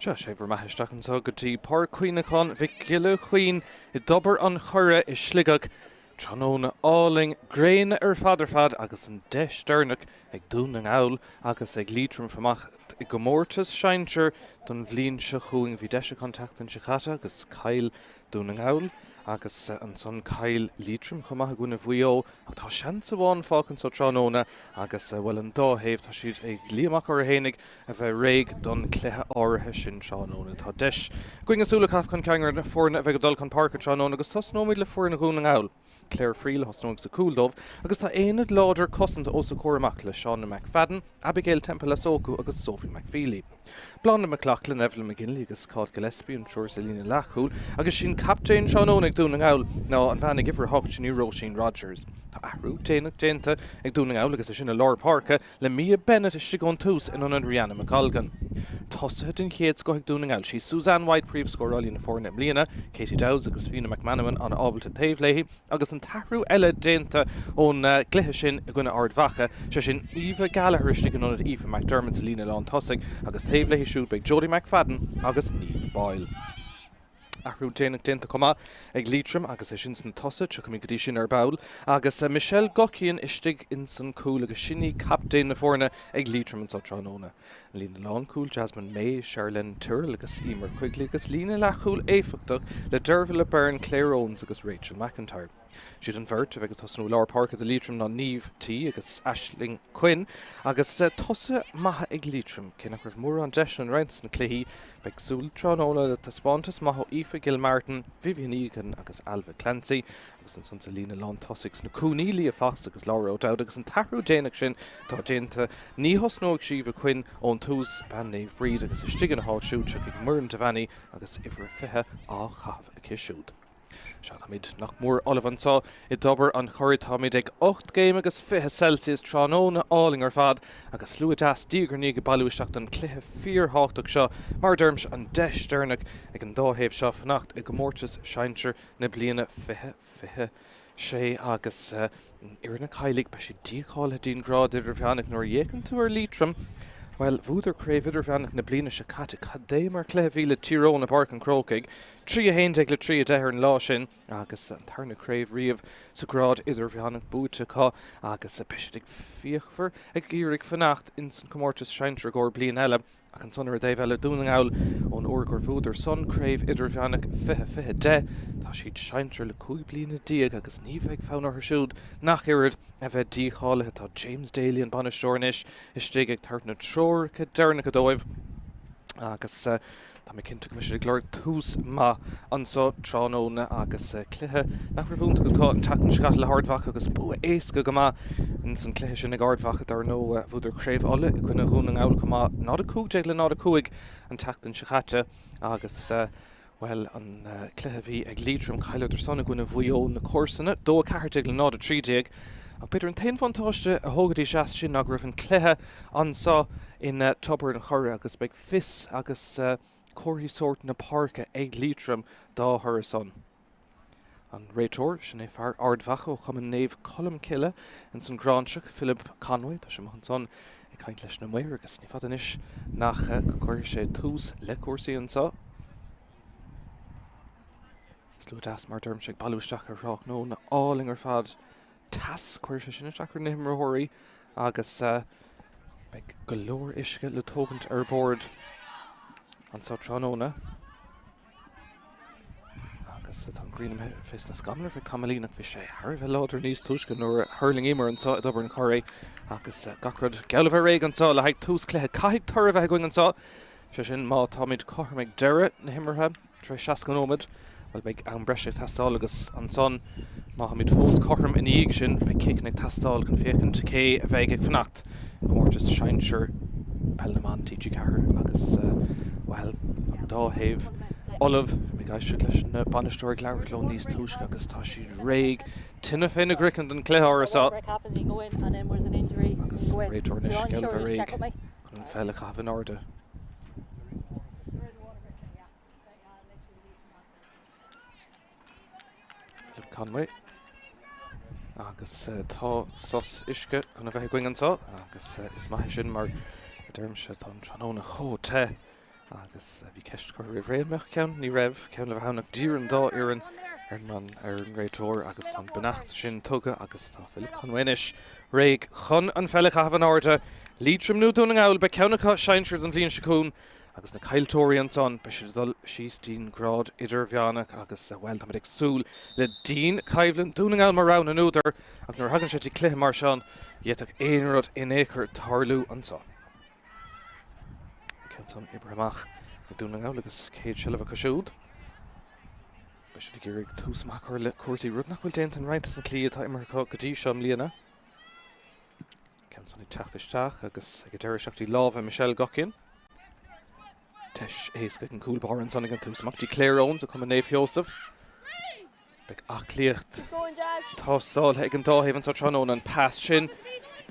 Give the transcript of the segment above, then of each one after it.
Sea, sé bhur mbeatha isteach anseo go dtí Páirc Chuimhneacháin Mhic Giolla Chuinn i dTobar an Choire i Sligeach. Tráthnóna álainn gréine ar fad ar fad agus an deis deireanach ag Dún na nGall agus ag Liatroim fanacht i gcomórtas sinsir don bhliain seo chugainn. Bhí deis acu an tseachtain seo caite agus chaill Dún na nGall agus ansan chaill Liatroim chomh maith i gcoinne Mhaigh Eo. Ach tá seans amháin fágtha anseo tráthnóna agus, bhuel, an dá thaobh, tá siad ag luí amach orthu fhéinig a bheith réidh don chluiche áirithe sin tráthnóna. Tá deis againn súil a chaitheamh chun cinn ar na foirne a bheidh ag dul chun páirce tráthnóna agus tosnóimid le foireann Dhún na nGall. Claire Friel a thosnóidh sa chúl dóibh agus tá aonad láidir cosanta os a comhair amach le Shauna McFadden, Abigail Temple-Asoku agus Sophie McFeely. Bláthnaid McLaughlin, Evelyn McGinley agus Cáit Gillespie an triúr sa líne leathchúil agus sí an captaen tráthnóna ag Dún na nGall ná an bhean ag uimhir 8, sin í Róisín Rogers. Tá athrú déanach déanta ag Dún na nGall agus é sin i lár páirce le Mia Bennett istigh ón tús in ionad Rianna McColgan. Tosaithe den chéad scoth ag Dún na nGall, sí Suzanne White príomhscórálaí na foirne i mbliana, Katie Dowds agus Fiona McManamon an-ábalta taobh léi. Agus an t-athrú eile déanta ón gcluiche sin i gcoinne Ard Mhacha, sé sin Aoibhe Gallagher istigh in ionad Aoife McDermott sa líne lán tosaigh agus taobh léi siúd beidh Jodie McFadden agus Niamh Boyle. Athrú déanach déanta chomh maith ag Liatroim agus é sin sna tosaithe, tiocfaimid go dtí sin ar ball, agus Michelle Guckian istigh ins an cúl agus sin í captaen na foirne ag Liatroim anso tráthnóna. Líne lánchúil, Jasmine May, Charlene Tyrrell agus Emer Quigley agus líne leathchúil éifeachtach le Dervilla Byrne, Claire Owens agus Rachel McIntyre. Siad an bheirt a bheidh ag tosnú i lár páirce do Liatroim ná Niamh T agus Aisling Quinn agus tosaithe maithe ag Liatroim. Cé nach raibh mórán deiseanna in roinnt de na cluichí, beidh súil tráthnóna le taispeántas maith ó Aoife Gilmartin, Vivian Egan agus Ailbhe Clancy. Agus ansan sa líne lán tosaigh sna cúinní, Leah Fox agus Laura O'Dowd agus an t-athrú déanach sin atá déanta, ní thosnóidh Síomha Quinn ón tús, bean Naomh Bríd, agus istigh ina háit siúd tiocfaidh Muireann Devaney agus uimhir a 20 á chaitheamh aici siúd. Sea, táimid nach mór ullamh anso i dTobar an Choire. Táimid ag 8 gcéim agus 20 Celsius tráthnóna álainn ar fad agus slua deas diaidh ar ndiaidh ag bailiú isteach don chluiche fíorthábhachtach seo, mar a deirimse, an deis deireanach ag an dá thaobh seo fanacht i gcomórtas sinsir na bliana 2026 agus ar na Cailligh, beidh siad dícháilithe dtí'n grád idirmheánach. Nuair a fhéachann tú ar Liatroim, bhuel, bhuadar Craobh Idirmheánach na bliana seo caite. Cad é mar chluiche a bhí le Tír Eoghain i bPáirc an Chrócaigh, 3 11 le 3 10 ar an lá sin agus an tarna craobh riamh sa ghrád idirmheánach buaite acu agus beidh siad ag fíochmhar ag iarraidh fanacht ins an comórtas sinsir i gcomhair bliain eile. Ach ansan ar an dtaobh eile, Dún na nGall, ón uair gur bhuadar san Craobh Idirmheánach 2020 de, tá siad sinsir le 15 bliana agus ní bheidh fonn orthu siúd nach oiread a bheith dícháilithe. Tá James Daly, an bainisteoir anois, istigh ag tabhairt na treoracha deireanacha dóibh agus tá mé cinnte go mbeidh siad ag lorg tús maith anso tráthnóna agus cluiche nach raibh iontach acu an tseachtain seo caite le hArd Mhacha agus bua éasca go maith ins an cluiche sin ag Ard Mhacha dar ndóigh bhuadar Craobh Uladh i gcoinne Dhún na nGall chomh maith 0-15 le 0-5 an tseachtain seo caite agus bhuel an cluiche a bhí ag Liatroim chailleadar san i gcoinne Mhaigh Eo na comharsana 2-14 le 0-13 ach b'fhéidir an t-aon bhuntáiste a thógaidís as sin ná go raibh an cluiche anso in Tobar an Choire agus beidh fios agus comharthaí sóirt na páirce ag Liatroim dá thoradh san. An réiteoir, sin é fear Ard Mhacha ó Chumann Naomh Colm Cille ins an Ghráinseach, Philip Conway. Tá sé amuigh ansan ag caint leis na maoir agus ní fada anois nach go gcuirfidh sé tús le cúrsaí anso. Slua deas mar a deirimse ag bailiú isteach ar thráthnóna álainn ar fad. Teas, cuirfidh sé sin isteach ar na himreoirí agus beidh go leor uisce le tógaint ar bord anso tráthnóna. Agus tá an ghrian imithe fés na scamaill ar feadh tamaillín ach bhí sé thar a bheith láidir níos túisce nuair a thuirlingíomar anso i dTobar an Choire agus gach rud geall le bheith réidh anso le haghaidh tús cluiche. Caithfidh toradh a bheith againn anso, sé sin má táimid cothrom ag deireadh na himeartha. Tar éis 60 nóiméad, bhuel, beidh am breise ag teastáil agus ansan, má tháimid fós cothrom ina dhiaidh sin, beidh ciceanna ag teastáil chun féachaint cé a bheidh ag fanacht i gcomórtas sinsir Peil na mBan TG4 agus, bhuel, an dá thaobh ullamh. Bhí mé ag éisteacht leis na bainisteoirí ag labhairt leo níos túisce agus tá siad réidh, tine féna gcraiceann don chluiche áirithe seo. Agus an réiteoir anois geall le bheith réidh chun an pheil a chaitheamh in airde. Philip Conway. Agus tá sos uisce chun a bheith againn anseo agus is maith é sin mar a deirimse tá an tráthnóna chomh te. Agus bhí ceist curtha roimh ré an mbeadh ceann, ní raibh ceann le bheith ann ach d'iarr an dá fhoireann ar an ar an réiteoir agus an beannacht sin tugtha agus tá Philip Conway anois réidh chun an pheil a chaitheamh in airde. Liatroim nó Dún na nGall, beidh ceann acu sinsir don bhliain seo chugainn agus na caillteoirí ansan, beidh siad ag dul síos dtí'n grád idirmheánach agus, bhuel, táimid ag súil le dianchoimhlint. Dún na nGall mar rogha na n-údar ach nuair a thagann sé dtí cluiche mar seo, d'fhéadfadh aon rud in aon chor tarlú anso. Ceann san oibrithe amach ag Dún na nGall agus céad seilbh acu siúd. Beidh siad ag iarraidh tús maith a chur le cúrsaí, rud nach bhfuil déanta in roinnt des na cluichí atá imeartha acu go dtí seo i mbliana. Ceann san ag teacht isteach agus ag an deireadh isteach dtí lámha Michelle Guckian. Deis éasca ag an cúl báire ansan ag an tús amach dtí Claire Owens ó Chumann Naomh Sheosamh. Beidh aclaíocht tástáilte ag an dá thaobh anseo tráthnóna. An pas sin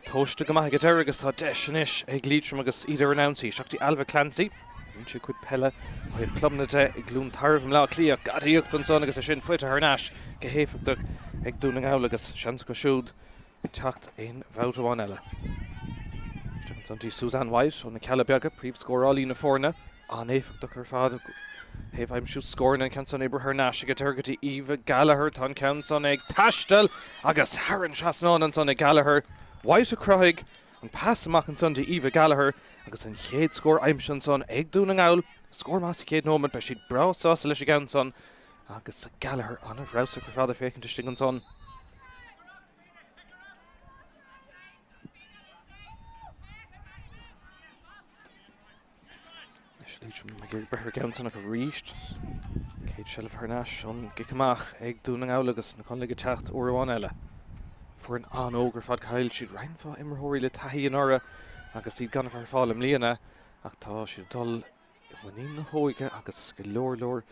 tomhaiste go maith ag an deireadh agus tá deis anois ag Liatroim agus iad ar an ionsaí. Isteach dtí Ailbhe Clancy. Rinne sí a cuid peile ó thaobh clubanna de i gCluain Tarbh i mBleá Cliath. Gadaíocht ansan agus é sin faighte thar n-ais go héifeachtach ag Dún na nGall agus seans acu siúd teacht aon bhabhta amháin eile. Isteach ansan dtí Suzanne White ó na Cealla Beaga, príomhscórálaí na foirne, an-éifeachtach ar fad ó thaobh aimsiú scóranna. An ceann san oibrithe thar n-ais ag an deireadh go dtí Aoibhe Gallagher. Tá an ceann san ag taisteal agus thar an trasnán ansan ag Gallagher. White a chruthaigh an pas amach ansan dtí Aoibhe Gallagher agus an chéad scór aimsithe ansan ag Dún na nGall. Scór maith sa chéad nóiméad, beidh siad breá sásta leis an gceann san agus Gallagher an-bhreabhsach ar fad ag féachaint istigh ansan. Anois Liatroim ag iarraidh breith ar an gceann san ach arís. Céad seilbh thar n-ais ón gcic amach ag Dún na nGall agus na Conallaigh ag teacht uair amháin eile. Foireann an-óg ar fad chaill siad roinnt mhaith imreoirí le taithí anuraidh agus iad gan a bheith ar fáil i mbliana ach tá siad ag dul i muinín na hóige agus go leor leor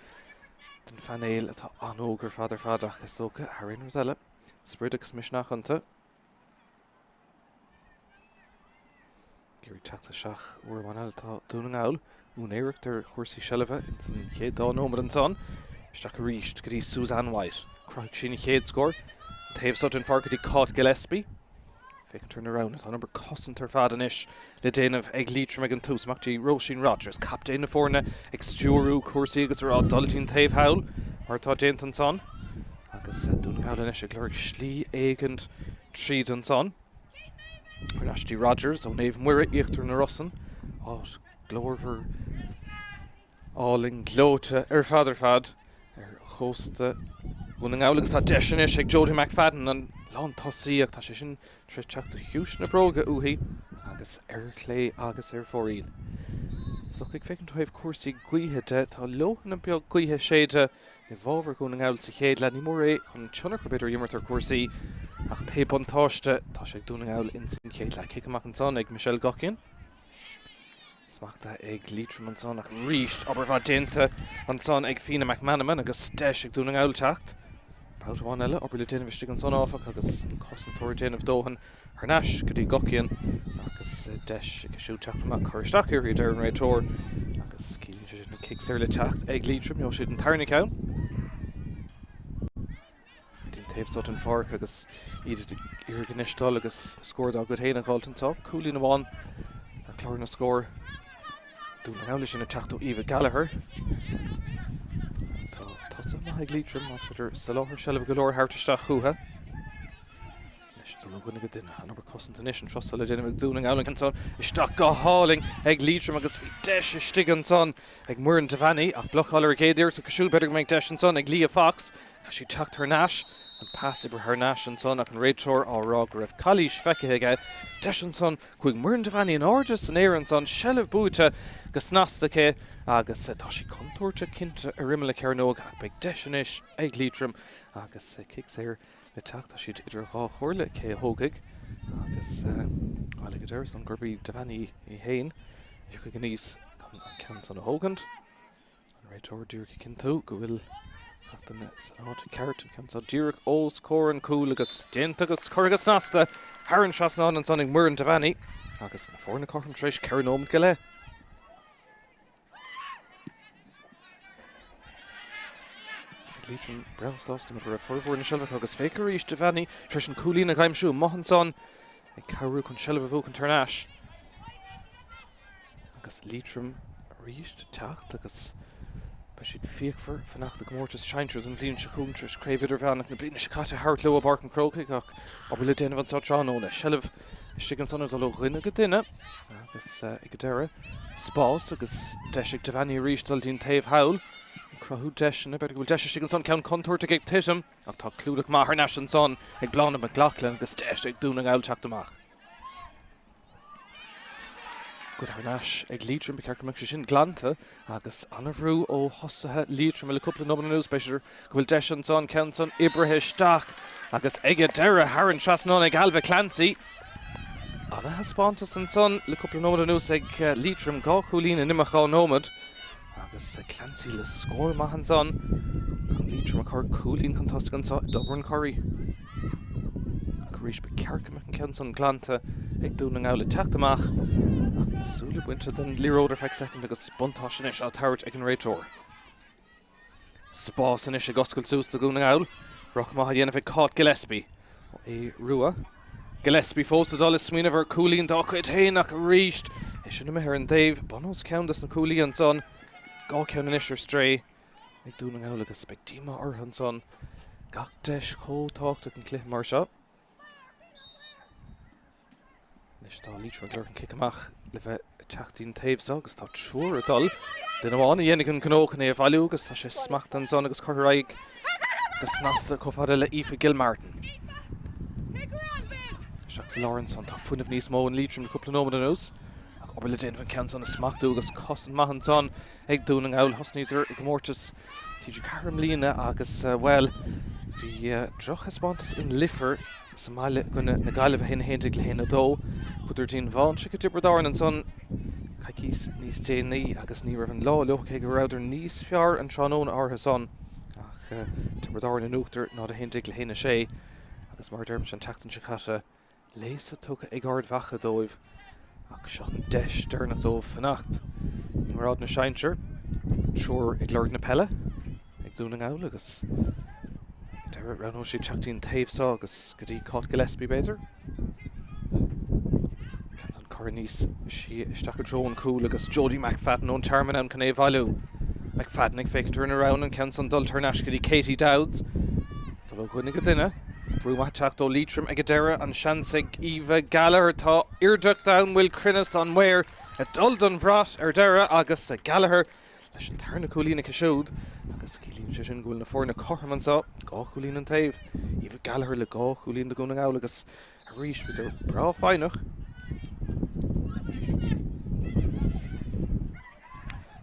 den phainéal atá an-óg ar fad ar fad ach is dócha thar aon rud eile sprid agus misneach iontu. Ag iarraidh teacht isteach uair amháin eile tá Dún na nGall, úinéireacht ar chúrsaí seilbhe ins an chéad dá nóiméad ansan. Isteach arís go dtí Suzanne White. Chruthaigh sí an chéad scór. An taobh so den pháirc go dtí Cáit Gillespie. Féachaint ar na roghanna. Tá an obair cosanta ar fad anois le déanamh ag Liatroim ag an tús. Amach dtí Róisín Rogers, captaen na foirne, ag stiúrú cúrsaí agus a rá dul dtí'n taobh thall, mar atá déanta ansan. Agus Dún na nGall anois ag lorg slí éigint tríd ansan. Thar n-ais dtí Rogers ó Naomh Muire, Íochtar na Rosann. Áit glórmhar. álainn gleoite ar fad ar fad ar chósta Dhún na nGall agus tá deis anois ag Jodie McFadden an lántosaí ach tá sé sin tar éis teacht de chiumhais na bróige uaithi agus ar chlé agus ar fóraoil. So ag féachaint ó thaobh cúrsaí gaoithe de, tá leoithne beag gaoithe ag séideadh i bhfabhar Dhún na nGall sa chéad leath. Ní mór é chun tionchar b'fhéidir a imirt ar chúrsaí ach pé buntáiste tá sé ag Dún na nGall ins an chéad leath. Cic amach ansan ag Michelle Guckian. Smachtaithe ag Liatroim ansan ach arís obair mhaith déanta ansan ag Fíona McManamon agus deis ag Dún na nGall teacht. Babhta amháin eile, obair le déanamh istigh ansan áfach agus an cosantóir ag déanamh dóthain thar n-ais go dtí Guckian agus deis aici siúd teacht amach cur isteach uirthi a deir an réiteoir agus ciallaíonn sé sin an cic saor le teacht ag Liatroim. Gheobhaidh siad an tarna ceann. Go dtí an taobh so den pháirc agus iad ag iarraidh anois dul agus scór dá gcuid féin a dh'fháilt anseo. Cúilín amháin ar chlár na scór. Dún na nGall sin ag teacht ó Aoibhe Gallagher. Tá tosaithe maith ag Liatroim más féidir soláthar seilbhe go leor a thabhairt isteach chucu. Anois dul ó dhuine go duine. An obair cosanta anois an turas le déanamh ag Dún na nGall ansan isteach go hálainn ag Liatroim agus bhí deis istigh ansan ag Muireann Devaney ach blocáil ar an gcéad iarracht acu siúd. B'fhéidir go mbeidh deis ansan ag Leah Fox. Tá sí ag teacht thar n-ais. An pas oibrithe thar n-ais ansan ach an réiteoir á rá go raibh calaois feicthe aige. Deis ansan chuaigh Muireann Devaney in airde san aer ansan, seilbh buaite go snasta aici agus tá sí contúirteach cinnte ar imeall na cearnóige ach beidh deis anois ag Liatroim agus cic saor le teacht. Tá siad idir dhá chomhairle cé a thógfaidh agus bhuel ag an deireadh san gurb í Devaney í féin a thiocfaidh aníos chun an ceann san a thógaint. An réiteoir díreach ag cinntiú go bhfuil gach duine san áit ceart an ceann seo díreach os comhair an cúil agus déanta agus curtha go snasta thar an trasnán ansan ag Muireann Devaney agus na foirne cothrom tar éis 4 nóiméad go leith. Liatroim breá sásta mar go raibh formhór na seilbhe acu agus féach arís Devaney tar éis an cúilín a dh'aimsiú amuigh ansan ag cabhrú chun seilbh a bhuachaint thar n-ais. Agus Liatroim. Arís ag teacht agus beidh siad fíochmhar fanacht i gcomórtas sinsir don bhliain seo chugainn tar éis Craobh Idirmheánach na bliana seo caite a thabhairt leo i bPáirc an Chrócaigh ach obair le déanamh anseo tráthnóna. Seilbh istigh ansan ag dul ó dhuine go duine agus ag an deireadh spás agus deis ag Devaney arís dul dtí'n taobh thall ag cruthú deiseanna. B'fhéidir go bhfuil deis istigh ansan ceann contúirteach ag titim ach tá clúdach maith thar n-ais ansan ag Bláthnaid McLaughlin agus deis ag Dún na nGall teacht amach. Goid thar n-ais ag Liatroim, ba cheart go mbeadh sé sin glanta agus an-bhrú ó thosaithe Liatroma le cúpla nóiméad anuas. B'fhéidir go bhfuil deis ansan, ceann san oibrithe isteach agus ag an deireadh thar an trasnán ag Ailbhe Clancy. Ana-thaispeántas ansan le cúpla nóiméad anuas ag Liatroim, 2 chúilín in imeacht 2 nóiméad. Agus Clancy le scór maith ansan. Tá Liatroim ag cur cúilín chun tosaigh anseo i dTobar an Churraigh. Ach arís ba cheart go mbeadh an ceann san glanta ag Dún na nGall ag teacht amach ach na súile bainte den liathróid ar feadh soicind agus buntáiste anois á tabhairt ag an réiteoir. Spás anois ag oscailt suas do Dhún na nGall. Ruc maith á dhéanamh ag Cáit Gillespie. Ó Aodh Rua. Gillespie fós ag dul ag smaoineamh ar chúilín dá cuid féin ach arís é sin imithe ar an dtaobh. Bun os cionn dos na cuaillí ansan. 2 ceann anois ar strae ag Dún na nGall agus beidh díomá orthu ansan. Gach deis chomh tábhachtach in cluiche mar seo. Anois tá Liatroim ag lorg an cic amach le bheith ag teacht dtí'n taobh seo agus tá triúr ag dul. Duine amháin a dhéanfaidh an gnó chun é a bhailiú agus tá sé smachtaithe ansan agus curtha ar aghaidh go snasta chomh fada le Aoife Gilmartin. Isteach sa lár ansan tá fuinneamh níos mó in Liatroim le cúpla nóiméad anuas ach obair le déanamh an ceann san a smachtú agus cosaint maith ansan ag Dún na nGall. Thosnaíodar i gcomórtas TG4 i mbliana agus, bhuel, bhí drochthaispeántas in Leifear sa mbaile i gcoinne na Gaillimhe, 1-11 le 1-2. Chuadar dtí'n Bháinseach i dTiobraid Árann ansan coicíos níos déanaí agus ní raibh an lá leo cé go rabhadar níos fearr an tráthnóna áirithe san ach Tiobraid Árann in uachtar 0-11 le 1-6 agus mar a deirimse an tseachtain seo caite Léasadh tugtha ag Ard Mhacha dóibh ach seo an deis deireanach dóibh fanacht i ngrád na sinsear. Triúr ag lorg na peile ag Dún na nGall agus ag an deireadh roghnóidh siad teacht dtí'n taobh seo agus go dtí Cáit Gillespie b'fhéidir. Ceann san curtha níos sia isteach i dtreo an chúil agus Jodie McFadden ón Tearmann ann chun é a bhailiú. McFadden ag féachaint ar ina roghanna, an ceann san dulta thar n-ais go dtí Katie Dowds. Dul ó dhuine go duine. Brú maith ag teacht ó Liatroim ag an deireadh. An seans ag Aoibhe Gallagher. Tá irdeacht ann, bhfuil cruinneas, tá an maor ag dul don bhrat ar deireadh agus Gallagher leis an tarna cúilín aici siúd agus ciallaíonn sé sin go bhfuil na foirne cothrom anseo, 2 chúilín an taobh. Aoibhe Gallagher le 2 chúilín do Dhún na nGall agus arís bhíodar breá foighneach.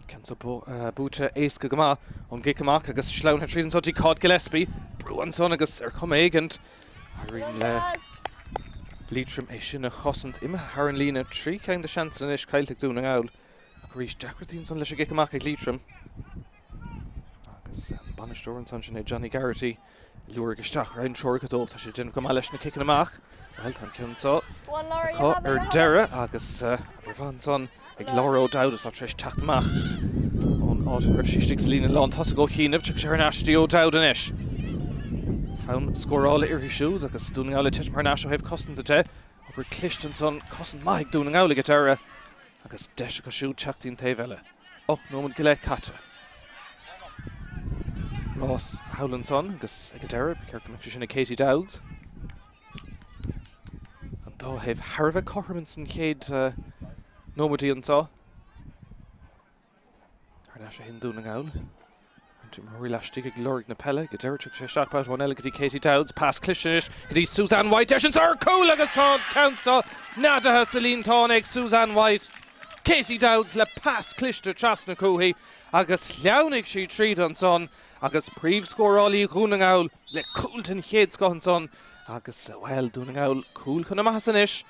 Ceann seo buaite éasca go maith ón gcic amach agus sleamhnaithe tríd anseo dtí Cáit Gillespie. Brú ansan agus ar chuma éigint éiríonn le Liatroim é sin a chosaint. Imithe thar an líne, 3 cheann de sheansanna anois caillte ag Dún na nGall. Ach arís deacrachtaí ansan leis an gcic amach ag Liatroim. Agus an bainisteoir ansan sin é Johnny Garrity. Lorg isteach roinnt treoracha dóibh. Tá sé ag déanamh go maith leis na ciceanna amach. Bhuel, tá an ceann seo acu ar deireadh agus obair mhaith ansan ag Laura O'Dowd atá tar éis teacht amach ón áit ina raibh sí istigh sa líne lán tosaigh ó chianaibh. Tiocfaidh sé thar n-ais dtí O'Dowd anois. Fonn scórála uirthi siúd agus Dún na nGall ag titim thar n-ais ó thaobh cosanta de. Obair cliste ansan, cosaint maith ag Dún na nGall ag an deireadh agus deis acu siúd teacht dtí'n taobh eile. 8 nóiméad go leith caite. Rás thall ansan agus ag an deireadh, ba cheart go mbeadh sé sin ag Katie Dowds. An dá thaobh thar a bheith cothrom ins an chéad nóiméidí anseo. Thar n-ais a théann Dún na nGall. Roinnt imreoirí laistigh ag lorg na peile. Ag an deireadh tiocfaidh sé isteach babhta amháin eile go dtí Katie Dowds. Pas cliste anois go dtí Suzanne White. Deis anseo ar chúl agus tá an ceann seo neadaithe sa líontán ag Suzanne White. Katie Dowds le pas cliste trasna chúithi agus shleamhnaigh sí tríd ansan agus príomhscórálaí Dhún na nGall le cúl den chéad scoth ansan agus, bhuel, Dún na nGall cúl chun na maitheasa anois,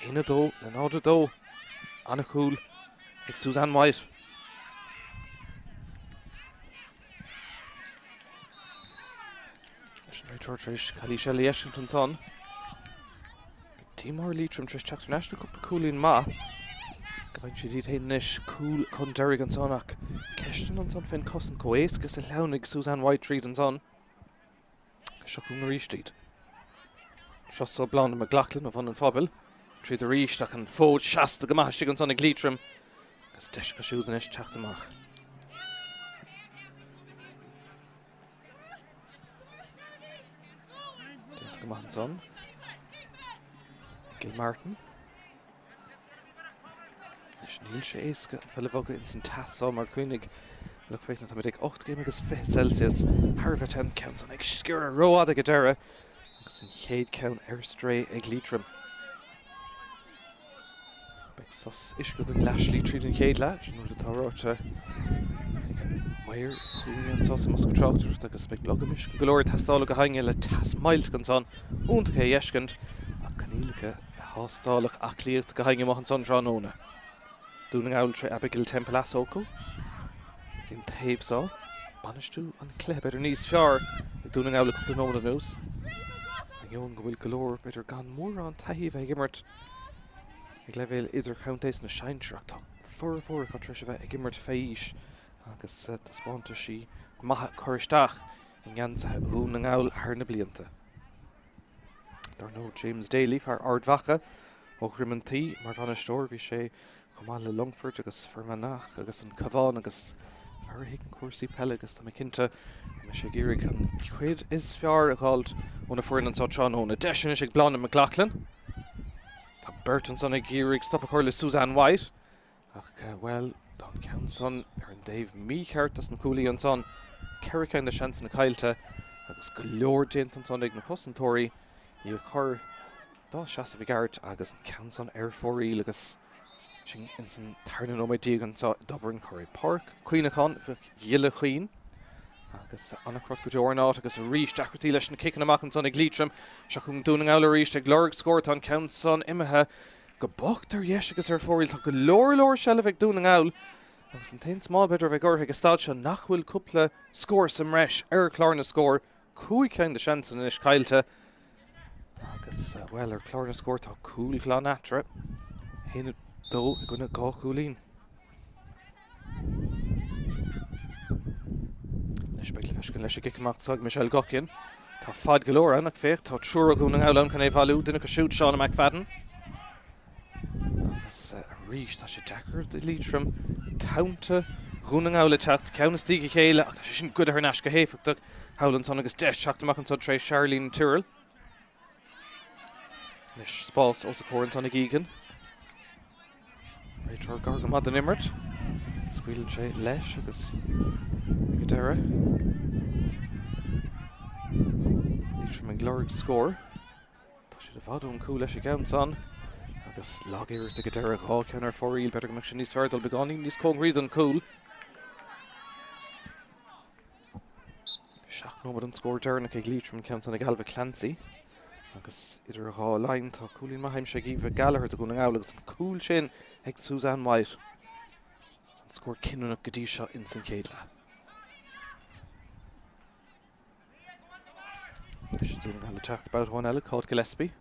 1-2 le 0-2. An-chúl ag Suzanne White. Leis an réiteoir tar éis calaois eile a eisiúint ansan. Díomá ar Liatroim tar éis teacht thar n-ais le cúpla cúilín maith. Go bhfaigheann siad iad féin anois cúl chun deiridh ansan ach ceisteanna ansan fén cosaint chomh éasca is a shleamhnaigh Suzanne White tríd ansan. Seo chugainn arís iad. Seo so Bláthnaid McLaughlin ó Bhun an Phobail. Tríd arís ach an fód seasta go maith istigh ansan ag Liatroim. Agus deis acu siúd anois teacht amach. Déanta go maith ansan. Gilmartin. Anois níl sé éasca an pheil a bhogadh ins an teas so mar cuimhnigh lucht féachana táimid ag 8 gcéim agus 20 Celsius thar a bheith te an ceann san ag sciorradh rófhada ag an deireadh agus an chéad ceann ar strae ag Liatroim. Beidh sos uisce againn leathshlí tríd an chéad leath, sin rud atá ráite ag an maor chugainn anseo sa mbosca tráchtaireachta agus beidh blogam uisce go leor ag teastáil go héinne le teas millteach ansan, iontach é a fheiscint ach coinníollacha a thástáladh aclaíocht go héinne amuigh ansan tráthnóna. Dún na nGall tré Abigail Temple Asoko ag an taobh so. Bainistiú an cluiche b'fhéidir níos fearr ag Dún na nGall le cúpla nóiméad anuas. Ainneoin go bhfuil go leor b'fhéidir gan mórán taithí a bheith ag imirt ag leibhéal idirchontae sna sinsir ach tá formhór acu tar éis a bheith ag imirt fé aois agus taispeántaisí maithe curtha isteach i ngeansaithe Dhún na nGall thar na blianta. Dar ndóigh James Daly, fear Ard Mhacha ó Dhroim an Tí mar bhainisteoir, bhí sé chomh maith le Longfort agus Fear Manach agus an Cabhán agus fear a thuigeann cúrsaí peile agus tá mé cinnte go mbeidh sé ag iarraidh an chuid is fearr a dh'fháilt óna foireann anseo tráthnóna. Deis anois ag Bláthnaid McLaughlin. Tá beirt ansan ag iarraidh stop a chur le Suzanne White ach, bhuel, tá an ceann san ar an dtaobh mícheart dos na cúlaí ansan. Ceithre ceann de seansanna caillte agus go leor déanta ansan ag na cosantóirí í a chur dá seasamh i gceart agus an ceann san ar fóraoil agus sin ins an tarna nóiméad déag anseo i dTobar an Churraigh. Páirc Cuimhneacháin Mhic Ghiolla Chaoin agus an-chrot go deo ar an áit agus arís deacrachtaí leis na ciceanna amach ansan ag Liatroim. Seo chugainn Dún na nGall arís ag lorg scór. Tá an ceann san imithe go bocht ar dheis agus ar fóraoil. Tá go leor leor seilbh ag Dún na nGall agus an t-aon smál b'fhéidir a bheidh orthu ag an staid seo nach bhfuil cúpla scór sa mbreis ar chlár na scór. Cúig cheann de seansanna anois caillte. Agus, bhuel, ar chlár na scór tá cúl glan eatarthu. 1, 2 i gcoinne 2 chúilín. Anois beidh le feiscint leis an gcic amach seo ag Michelle Guckian. Tá fad go leor ann ach féach, tá triúr ó Dhún na nGall ann chun é a bhailiú, duine acu siúd Shauna McFadden. Agus arís tá sé deacair do Liatroim tonnta Dhún na nGall ag teacht ceann istigh a chéile ach tá sé sin goidte thar n-ais go héifeachtach thall ansan agus deis teacht amach ansan tré Charlene Tyrrell. Anois spás os a comhair ansan ag Egan. Réiteoir gar go maith don imirt. Scaoileann sé leis agus ag an deireadh. Liatroim ag lorg scór. Tá siad i bhfad ón gcúl leis an gceann san agus lag-iarracht ag an deireadh, 2 cheann ar fóraoil, b'fhéidir go mbeadh sé níos fearr dul beagáinín níos cóngaraí don chúl. 7 nóiméad an scór deireanach ag Liatroim an ceann san ag Ailbhe Clancy agus idir a dhá linn tá cúilín maith aimsithe ag Aoife Gallagher do Dhún na nGall agus an cúl sin ag Suzanne White. An scór cinniúnach go dtí seo ins an chéad leath. Anois Dún na nGall ag teacht babhta amháin eile, Cáit Gillespie.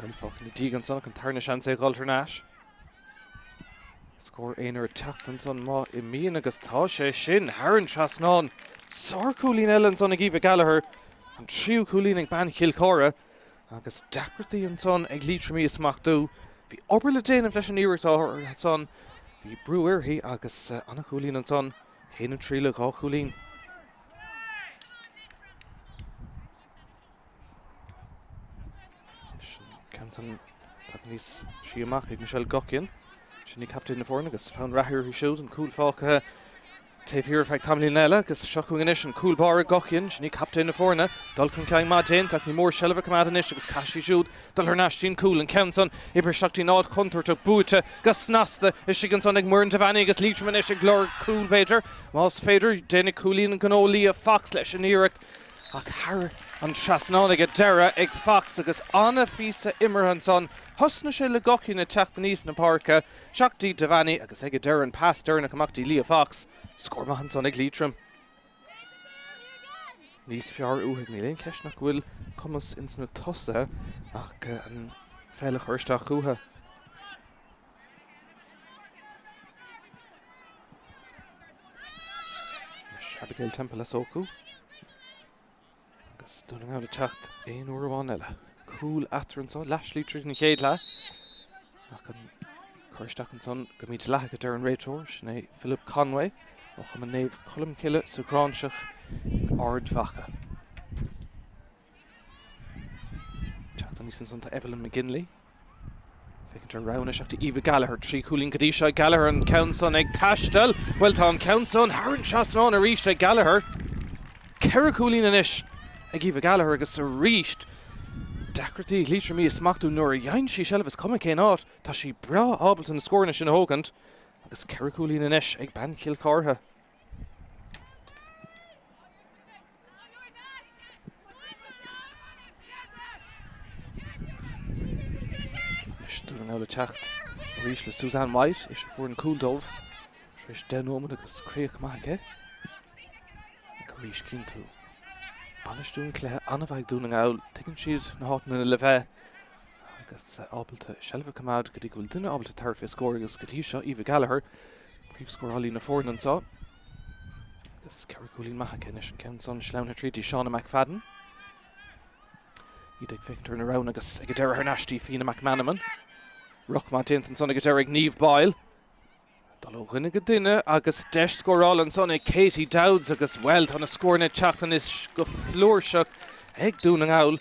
Peil fágtha ina diaidh ansan ach an tarna seans é dhul thar n-ais. Scór aonair ag teacht ansan má imíonn agus tá sé sin thar an trasnán. Sárchúilín eile ansan ag Aoife Gallagher, an tríú cúilín ag bean Chill Chartha. Agus deacrachtaí ansan ag Liatroim í a smachtú. Bhí obair le déanamh leis an iarracht ansan. Bhí brú uirthi agus an-chúilín ansan. 1-3 le 2 chúilín. Anois an ceann san tagtha níos sia amach ag Michelle Guckian. Sin í captaen na foirne agus fonn reatha uirthi siúd an cúl fágtha Taobh thiar ar feadh tamaillín eile agus seo chugainn anois an cúl báire Guckian, sin í captaen na foirne. Dul chun cinn maith déanta ach ní mór seilbh a choimeád anois agus caithfidh sí siúd dul thar n-ais dtí'n cúl. An ceann san oibrithe isteach dtí'n áit chontúirteach buaite go snasta istigh ansan ag Muireann Devaney agus Liatroim anois ag lorg cúl b'fhéidir. Más féidir, déanfaidh cúilín an gnó Leah Fox leis an iarracht ach thar an trasnán ag an deireadh ag Fox agus ana-phíosa imeartha ansan. Thosnaigh sé le Guckian ag teacht aníos na páirce. Isteach dtí Devaney agus ag an deireadh an pas deireanach amach dtí Leah Fox. Scór maith ansan ag Liatroim. Níos fearr uathu, níl aon cheist nach bhfuil cumas ins na tosaithe ach an pheil a chur isteach chucu. Anois Abigail Temple Asoko. Agus Dún na nGall ag teacht aon uair amháin eile. chúl eatarthu anseo, leathshlí tríd an chéad leath. Ach an cur isteach ansan go mídhleathach a deir an réiteoir, sin é Philip Conway ó Chumann Naomh Colmcille sa Ghráinseach in Ard Mhacha. Teacht aníos ansan tá Evelyn McGinley. Féachaint ar rogha anois ach Aoife Gallagher, 3 chúilín go dtí seo ag Gallagher, an ceann san ag taisteal. Bhuel tá an ceann san thar an trasnán arís ag Gallagher. 4 chúilín anois ag Aoife Gallagher agus arís deacrachtaí ag Liatroim í a smachtú nuair a fhaigheann sí seilbh is cuma cén áit, tá sí breá ábalta na scóranna sin a thógaint agus 4 chúilín anois ag bean Chill Chártha. Anois Dún na nGall ag teacht arís le Suzanne White, ise a fuair an cúl dóibh tar éis 10 nóiméad agus críoch maith aici. Ach arís cíonn tú bainistiú an chluiche an-mhaith ag Dún na nGall, tuigeann siad na háiteanna le bheith agus ábalta seilbh a choimeád go dtí go bhfuil duine ábalta tabhairt fé scór agus go dtí seo Aoife Gallagher, príomhscórálaí na foirne anseo. Agus 4 chúilín maith aici anois an ceann san sleamhnaithe tríd dtí Shauna McFadden. Iad ag féachaint ar na roghanna agus ag an deireadh thar n-ais dtí Fiona McManamon. Rith maith déanta ansan ag an deireadh ag Niamh Boyle. Dul ó dhuine go duine agus deis scórála ansan ag Katie Dowds agus, bhuel, tá na scóranna ag teacht anois go flúirseach ag Dún na nGall.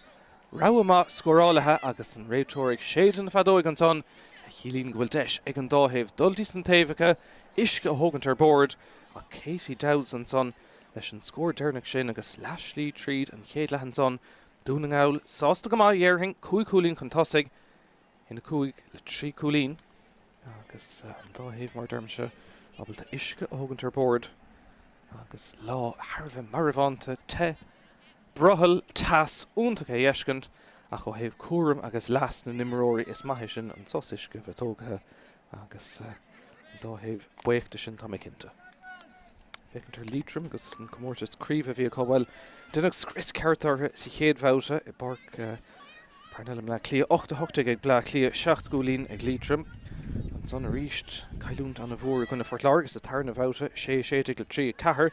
Rogha maith scórálaithe agus an réiteoir ag séideadh na feadóige ansan a chiallaíonn go bhfuil deis ag an dá thaobh dul dtí na taobhacha, uisce a thógaint ar bord ach Katie Dowds ansan leis an scór deireanach sin agus leath slí tríd an chéad leath ansan, Dún na nGall sásta go maith, dhéarfainn, 5 chúilín chun tosaigh. 1-5 le 3 cúilín agus an dá thaobh, mar a deirimse, ábalta uisce a thógaint ar bord agus lá thar a bheith marbhánta, te, brothaill, teas iontach a fheiscint ach ó thaobh cúram agus leas na n-imreoirí is maith é sin an sos uisce a bheith tógtha agus an dá thaobh buíoch de sin tá mé cinnte. Féachaint ar Liatroim agus an comórtas craoibhe a bhí acu, bhuel, deineadh scrios ceart orthu sa chéad bhabhta i bPáirc Parnell i mBleá Cliath, 8 18 ag Bleá Cliath, 7 gcúilín ag Liatroim. Ansan arís, cailliúint an-mhór i gcoinne Phort Láirge sa tarna bhabhta, 6 16 le 3 4.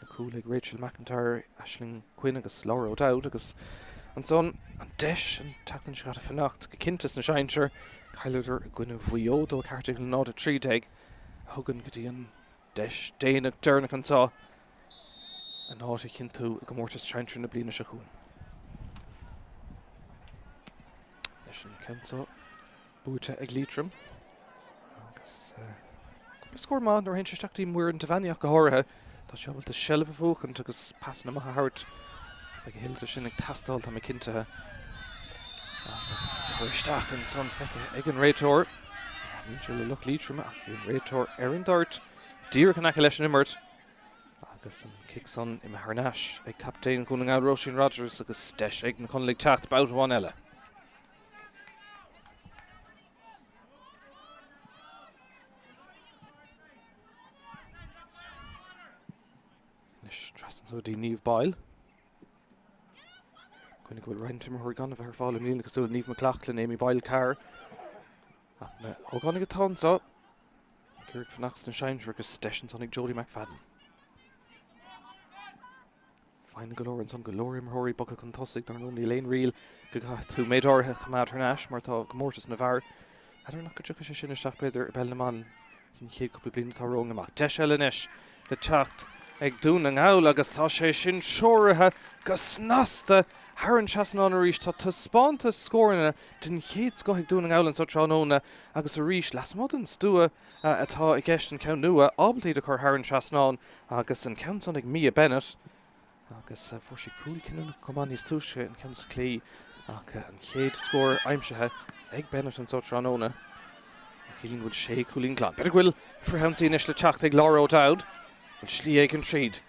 Na cúil ag Rachel McIntyre, Aisling Quinn agus Laura O'Dowd agus ansan an deis an tseachtain seo caite fanacht go cinnte sna sinsir, chailleadar i gcoinne Mhaigh Eo 2 14 le 0 13 a thugann go dtí an deis déanach deireanach anseo a n-áit a chinntiú i gcomórtas sinsir na bliana seo chugainn. Leis an ceann seo buaite ag Liatroim agus cúpla scór maith nuair a théann sé isteach dtí Muireann Devaney ach go háirithe. Tá sí ábalta seilbh a bhuachaint agus pasanna maith a thabhairt. Beidh a thuilleadh de sin ag teastáil, tá mé cinnte. Agus cur isteach ansan feicthe ag an réiteoir. Níl sé le lucht Liatroma ach bhí an réiteoir ar an dtoirt díreach in aice leis an imirt. Agus an cic san imithe thar n-ais ag captaen Dhún na nGall Róisín Rogers agus deis ag na Conallaigh teacht babhta amháin eile. Anois trasna anseo dtí Niamh Boyle. Cuimhnigh go bhfuil roinnt imreoirí gan a bheith ar fáil i mbliana cosúil le Niamh McLaughlin, Amy Boyle Carr. Ach na hógánaigh atá anseo ag iarraidh fanacht sna sinsir agus deis ansan ag Jodie McFadden. Foighne go leor ansan, go leor imreoirí bogtha chun tosaigh, dar ndóigh níl aon riail go gcaithfidh tú méid áirithe a choimeád thar n-ais mar atá i gcomórtas na bhfear. N'fheadar nach go dtiocfaidh sé sin isteach b'fhéidir i bpeil na mban san chéad cúpla bliain atá romhainn amach. Deis eile anois le teacht ag Dún na nGall agus tá sé sin treoraithe go snasta thar an trasnán arís. Tá taispeántas scóranna den chéad scoth ag Dún na nGall anseo tráthnóna agus arís lasmuigh den stua atá i gceist an ceann nua, ábalta iad a chur thar an trasnán agus an ceann san ag Mia Bennett agus fuair sí cúl cinniúnach chomh maith níos túisce, an ceann sa chlaí ach an chéad scór aimsithe ag Bennett anseo tráthnóna. Ciallaíonn go bhfuil sé cúilín glan. B'fhéidir go bhfuil frithionsaí anois le teacht ag Laura O'Dowd. Bhfuil slí éigin tríd.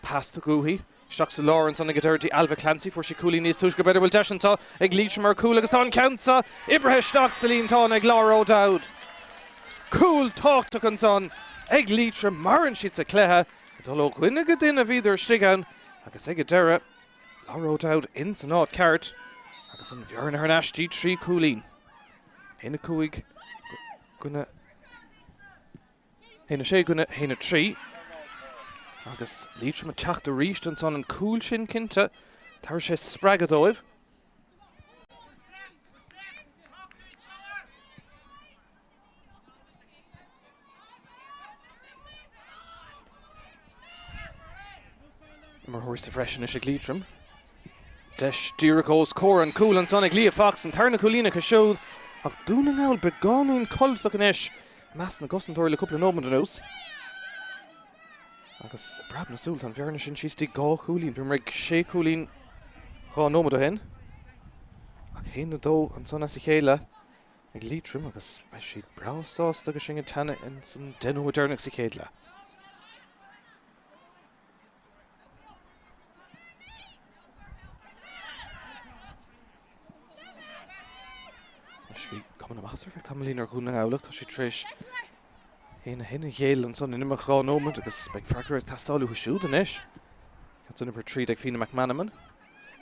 Pas tugtha uaithi. Isteach sa lár ansan ag an deireadh dtí Ailbhe Clancy. Fuair sí cúilín níos túisce. B'fhéidir go bhfuil deis anseo ag Liatroim ar chúl agus tá an ceann seo oibrithe isteach sa líontán ag Laura O'Dowd. Cúl tábhachtach ansan ag Liatroim. Maireann siad sa chluiche. Ag dul ó dhuine go duine a bhíodar istigh ann agus ag an deireadh, Laura O'Dowd in san áit ceart agus an bhearna thar n-ais dtí 3 chúilín. 1, 5 gcoinne 1, 6 i gcoinne 1, 3. Agus Liatroim ag teacht arís ansan an cúl sin cinnte. Tabharfaidh sé spreagadh dóibh. Imreoir sa bhreis anois ag Liatroim. Deis díreach os comhair an chúil ansan ag Leah Fox, an tarna cúilín acu siúd, ach Dún na nGall beagáinín codlatach anois i measc na gcosantóirí le cúpla nóiméad anuas. Agus breab na súl, tá an bhearna sin síos dtí 2 chúilín. Bhíomar ag 6 chúilín 2 nóiméad ó shin. Ach 1-2 ansan as a chéile ag Liatroim agus beidh siad breá sásta agus sinn ag teannadh ins an 10 nóiméad deireanach sa chéad leath. Anois bhí cuma na maitheasa ar feadh tamaillín ar Dhún na nGall ach tá siad tar éis 1-1 a ghéilleadh ansan in imeacht 2 nóiméad agus beidh freagra ag teastáil uathu siúd anois. Ceann san uimhir 13 Fiona McManamon.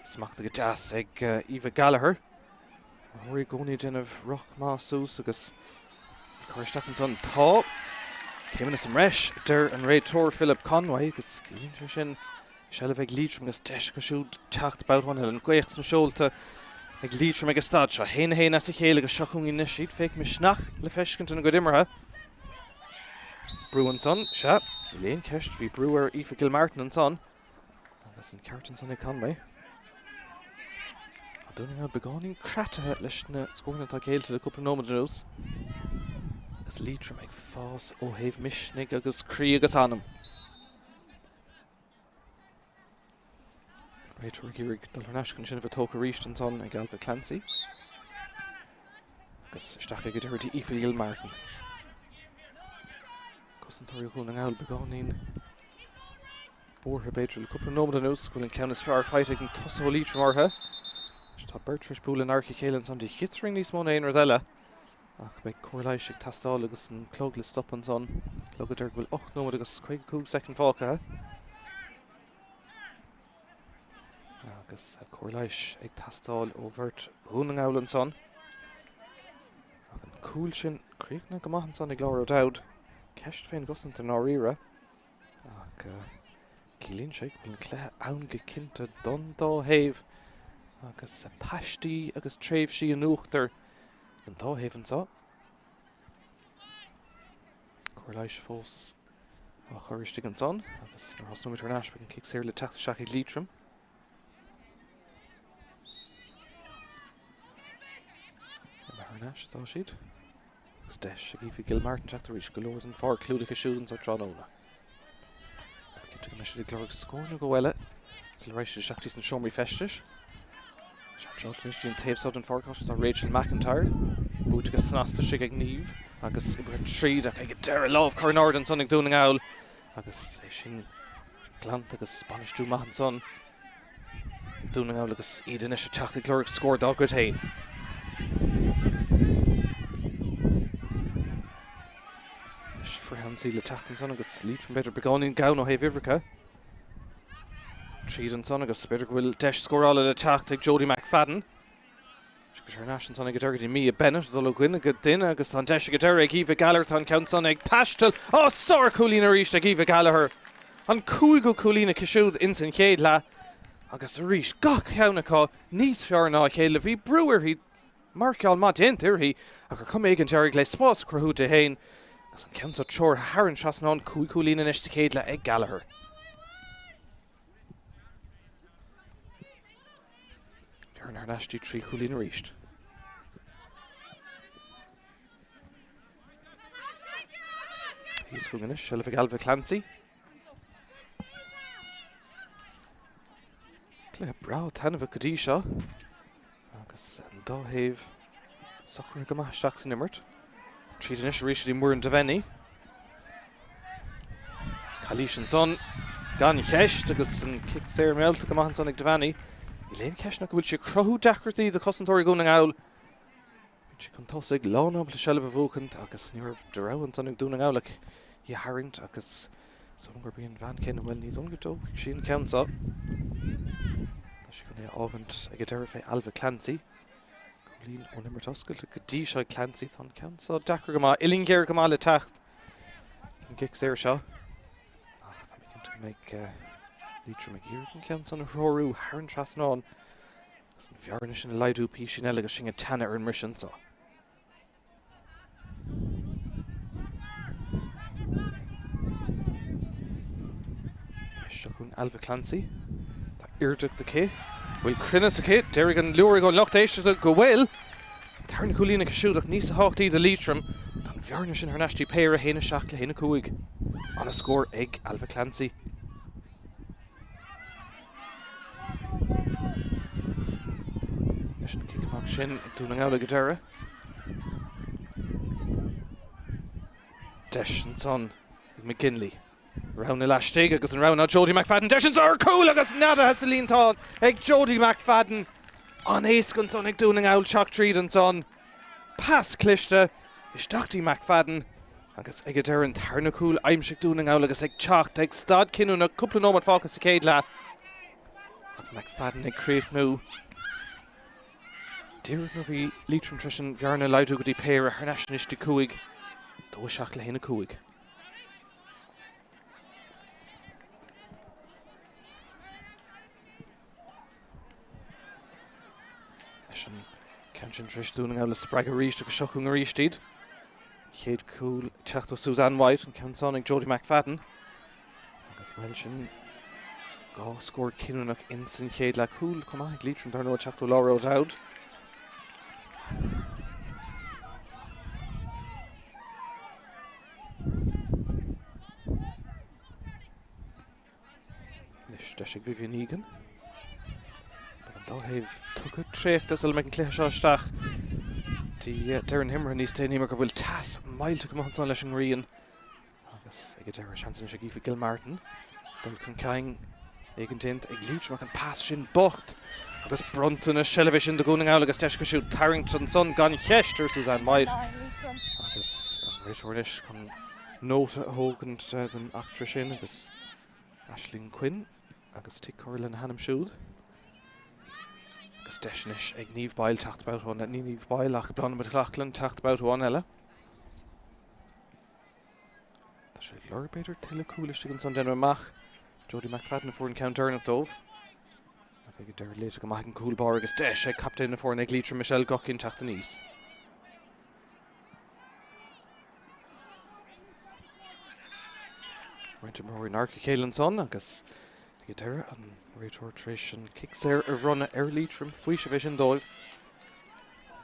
Smachtaithe go deas ag Eva Gallagher. Imreoirí i gcónaí ag déanamh rith maith suas agus ag cur isteach ansan. Tá céimeanna sa mbreis, a deir an réiteoir Philip Conway, agus ciallaíonn sé sin seilbh ag Liatroim agus deis acu siúd teacht babhta amháin eile. An ghaoth sna seolta ag Liatroim ag an staid seo. 1-1 as a chéile agus seo chugainn anois iad. Féach misneach le feiscint ina gcuid imeartha. Brú ansan, sea, níl aon cheist, bhí brú ar Aoife Gilmartin ansan. Agus an ceart ansan ag Conway. Tá Dún na nGall beagáinín creataithe leis na scóranna atá géillte le cúpla nóiméad anuas. Agus Liatroim ag fás ó thaobh misnigh agus croí agus anam. Réiteoir ag iarraidh dul thar n-ais chun sin a bheith tógtha arís ansan ag Ailbhe Clancy. Agus isteach ag an deireadh dtí Aoife Gilmartin. Cosantóirí Dhún na nGall beagáinín buartha b'fhéidir le cúpla nóiméad anuas go bhfuil an ceann is fearr faighte ag na tosaithe ó Liatroim orthu. Anois tá beirt tar éis bualadh in adharca a chéile ansan de chiotrang níos mó ná aon rud eile. Ach beidh cóir leighis ag teastáil agus an clog le stop ansan. Clog a deir go bhfuil 8 nóiméad agus 55 soicind fágtha. Agus cóir leighis ag teastáil ó bheirt Dhún na nGall ansan. Ach an cúl sin críochnaithe go maith ansan ag Laura O'Dowd. Ceist fén gcosaint i ndáiríre. Ach ciallaíonn sé go bhfuil an cluiche ann go cinnte don dá thaobh agus paistí agus tréimhsí in uachtar ag an dá thaobh anseo. Cóir leighis fós á chur istigh ansan agus nuair a thosnóimid thar n-ais beidh an cic saor le teacht isteach ag Liatroim. Imithe thar n-ais atá siad. Agus deis ag Aoife Gilmartin teacht arís. Go leor den pháirc clúdaithe siúd anso tráthnóna. Tá mé cinnte go mbeidh siad ag lorg scór nó dhó eile sula raghaidh siad isteach dtí sna seomraí feistis. Seans anois dtí an taobh seo den pháirc áit atá Rachel McIntyre. Buaite go snasta istigh ag Niamh agus oibrithe tríd ach ag an deireadh lámh curtha in airde ansan ag Dún na nGall agus é sin glanta agus bainistiú maith ansan. Dún na nGall agus iad anois ag teacht ag lorg scór dá gcuid féin. Anois frithionsaí le teacht ansan agus Liatroim b'fhéidir beagáinín gann ó thaobh uimhreacha. Tríd ansan agus b'fhéidir go bhfuil deis scórála le teacht ag Jodie McFadden. Agus thar n-ais ansan ag an deireadh go dtí Mia Bennett ag dul ó dhuine go duine agus tá an deis ag an deireadh ag Eva Gallagher, tá an ceann san ag taisteal. Á, sár-chúilín arís ag Eva Gallagher! An cúigiú cúilín aici siúd ins an chéad leath agus arís gach ceann acu níos fearr ná a chéile. Bhí brú uirthi, marcáil maith déanta uirthi ach ar chuma éigin d'éirigh léi spás a chruthú di féin agus an ceann seo treoraithe thar an trasnán, cúig chúilín anois sa chéad leath ag Gallagher. Bearna thar n-ais dtí 3 chúilín arís. Thíos fúinn anois, seilbh ag Ailbhe Clancy. Cluiche breá taitneamhach go dtí seo. Agus an dá thaobh socraithe go maith isteach san imirt. Tríd anois arís go dtí Muireann Devaney. Calaois ansan gan cheist agus an cic saor meallta go maith ansan ag Devaney. Níl aon cheist ach go bhfuil sí ag cruthú deacrachtaí do chosantóirí Dhún na nGall. Bíonn sí chun tosaigh, lánábalta seilbh a bhuachaint agus ní raibh de rogha ansan ag Dún na nGall ach í a tharraingt agus is dóigh liom gurb í an bhean chéanna, bhuel ní dóigh liom go dtógfaidh sí an ceann seo. Tá sí chun é a fhágaint ag an deireadh fé Ailbhe Clancy. Cúilín ón imirt oscailte go dtí seo ag Clancy. Tá an ceann seo deacair go maith, uillinn ghéar go maith le teacht don gcic saor seo. Ach tá mé cinnte go mbeidh Liatroim ag iarraidh an ceann san a threorú thar an trasnán. Agus an bhearna sin a laghdú písín eile agus sinn ag teannadh ar an mbriseadh anseo. Deis seo chugainn Ailbhe Clancy. Tá airdeacht aici. Bhfuil cruinneas aici? Déarfaidh an liúraigh ón lucht éisteachta go bhfuil. An tarna cúilín aici siúd ach níos tábhachtaí do Liatroim tá an bhearna sin thar n-ais dtí péire, 1, 7 le 1, 5. An-scór ag Ailbhe Clancy. Leis an cic amach sin ag Dún na nGall ag an deireadh. Deis ansan ag McGinley. Rogha laistigh agus an rogha ná Jodie McFadden. Deis anso ar chúl agus neadaithe sa líontán ag Jodie McFadden. An-éasca ansan ag Dún na nGall teacht tríd ansan. Pas cliste isteach dtí McFadden agus ag an deireadh an tarna cúl aimsithe ag Dún na nGall agus ag teacht ag staid cinniúnach cúpla nóiméad fágtha sa chéad leath. Ach McFadden ag críochnú. Díreach nuair a bhí Liatroim tar éis an bhearna a laghdú go dtí péire thar n-ais anois dtí 5, 2 7 le 1 5. Leis an ceann sin tar éis Dún na nGall a spreagadh arís agus seo chugainn arís iad. Chéad cúl ag teacht ó Suzanne White, an ceann san ag Jodie McFadden. Agus bhuel sin dhá scór cinniúnach in san chéad leath cúl chomh maith ag Liatroim dar ndóigh ag teacht ó Laura O'Dowd. Anois deis ag Vivian Egan. Beidh an dá thaobh tugtha traochta sula mbeidh an cluiche seo isteach dtí deireadh na himeartha níos déanaí mar go bhfuil teas millteach amuigh ansan leis an ngrian. Agus ag an deireadh seans anois ag Aoife Gilmartin dul chun cinn éigin déanta ag Liatroim ach an pas sin bocht agus bronntanas seilbhe sin do Dhún na nGall agus deis acu siúd tarraingt ansan gan cheist ar Suzanne White agus an réiteoir anois chun nóta a thógaint den eachtra sin agus Aisling Quinn agus tic curtha lena hainm siúd. Agus deis anois ag Niamh Boyle teacht babhta amháin, ní Niamh Boyle ach Bláthnaid McLaughlin teacht babhta amháin eile. Tá sé ag lorg b'fhéidir tuilleadh cúil istigh ansan déanaim amach. Jodie McFadden a fuair an ceann deireanach dóibh. Ach ag an deireadh léite go maith ag an gcúl báire agus deis ag captaen na foirne ag Liatroim Michelle Guckian teacht aníos. Roinnt imreoirí in adharca a chéile ansan agus ag an deireadh an réiteoir tar éis an cic saor a bhronnadh ar Liatroim. Faoiseamh é sin dóibh.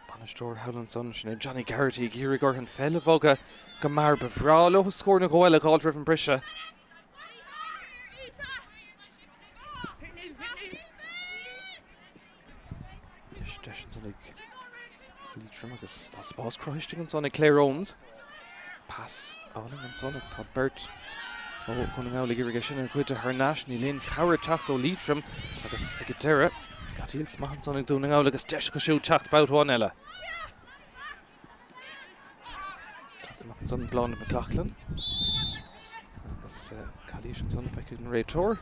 Bainisteoir thall ansan, sin é Johnny Garrity ag iarraidh orthu an pheil a bhogadh go mear. Ba bhreá leo scór nó dhó eile a dh'fháilt roimh an briseadh. Anois deis ansan ag Liatroim agus tá spás cruthaithe istigh ansan ag Claire Owens. Pas álainn ansan ach tá beirt ó Dhún na nGall ag iarraidh é sin a ghoid thar n-ais. Níl aon chabhair ag teacht ó Liatroim agus ag an deireadh, gadaíocht maith ansan ag Dún na nGall agus deis acu siúd teacht babhta amháin eile. Teacht amach ansan Bláthnaid McLaughlin agus calaois ansan feicfidh an réiteoir.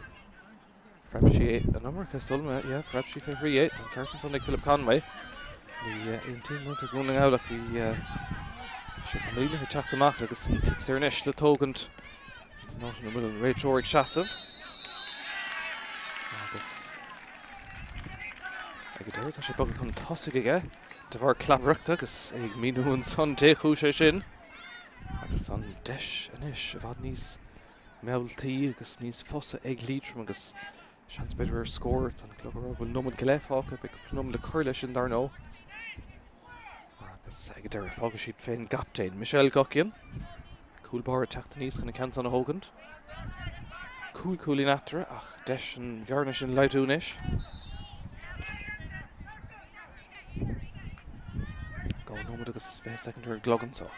Phreab sí an iomarca, is dóigh liom, yeah, phreab sí fé thrí é. Tá an ceart ansan ag Philip Conway. Ní aontaíonn muintir Dhún na nGall ach bhí sé tamaillín uirthi teacht amach agus an cic saor anois le tógaint san áit ina bhfuil an réiteoir ag seasamh. Agus ag an deireadh tá sé bogtha chun tosaigh aige de bharr clabaireachta agus é ag míniú ansan dé chúis é sin. Agus tá an deis anois i bhfad níos mealltaí agus níos fusa ag Liatroim agus seans b'fhéidir ar scór. Tá an clog ag rá go bhfuil nóiméad go leith fágtha, beidh cúpla nóiméad le cur leis sin dar ndóigh. Agus ag an deireadh fágfaidh siad fén gcaptaen, Michelle Guckian. Cúl báire ag teacht aníos chun an ceann san a thógaint. Cúig chúilín eatarthu ach deis an bhearna sin a laghdú anois. 2 nóiméad agus 20 soicind ar an gclog anseo.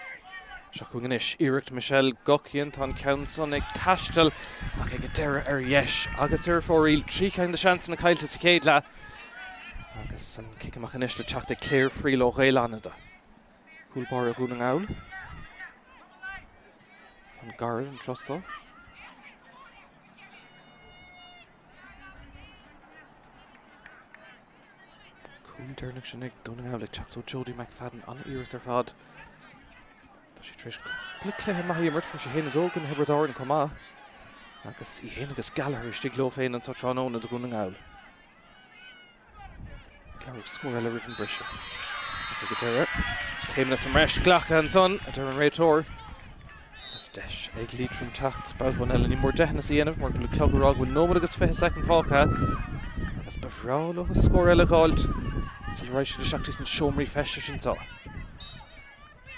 Seo chugainn anois iarracht Michelle Guckian. Tá an ceann san ag taisteal ach ag an deireadh ar dheis agus ar fóraoil. Trí cheann de seansanna caillte sa chéad leath agus an cic amach anois le teacht ag Claire Friel ó Ghaeil Fhánada. Cúl báire Dhún na nGall. Ceann gairid an turas seo. Cúl deireanach sin ag Dún na nGall ag teacht ó Jodie McFadden, an-iarracht ar fad. Tá sí tar éis cúpla cluiche maith a imirt, fuair sí 1-2 i gcoinne Thiobraid Árann chomh maith. Agus í féin agus Gallagher istigh leo féin anseo tráthnóna do Dhún na nGall. Ag lorg scór eile roimh an briseadh. Ach ag an deireadh, céimeanna sa mbreis glactha ansan, a deir an réiteoir. deis ag Liatroim teacht babhta amháin eile. Ní mór deitheanas a dhéanamh mar go bhfuil an clog ag rá go bhfuil nóiméad agus 20 soicind fágtha agus ba bhreá leo scór eile a dh'fháilt sula raghaidh siad isteach sna seomraí feistis anseo.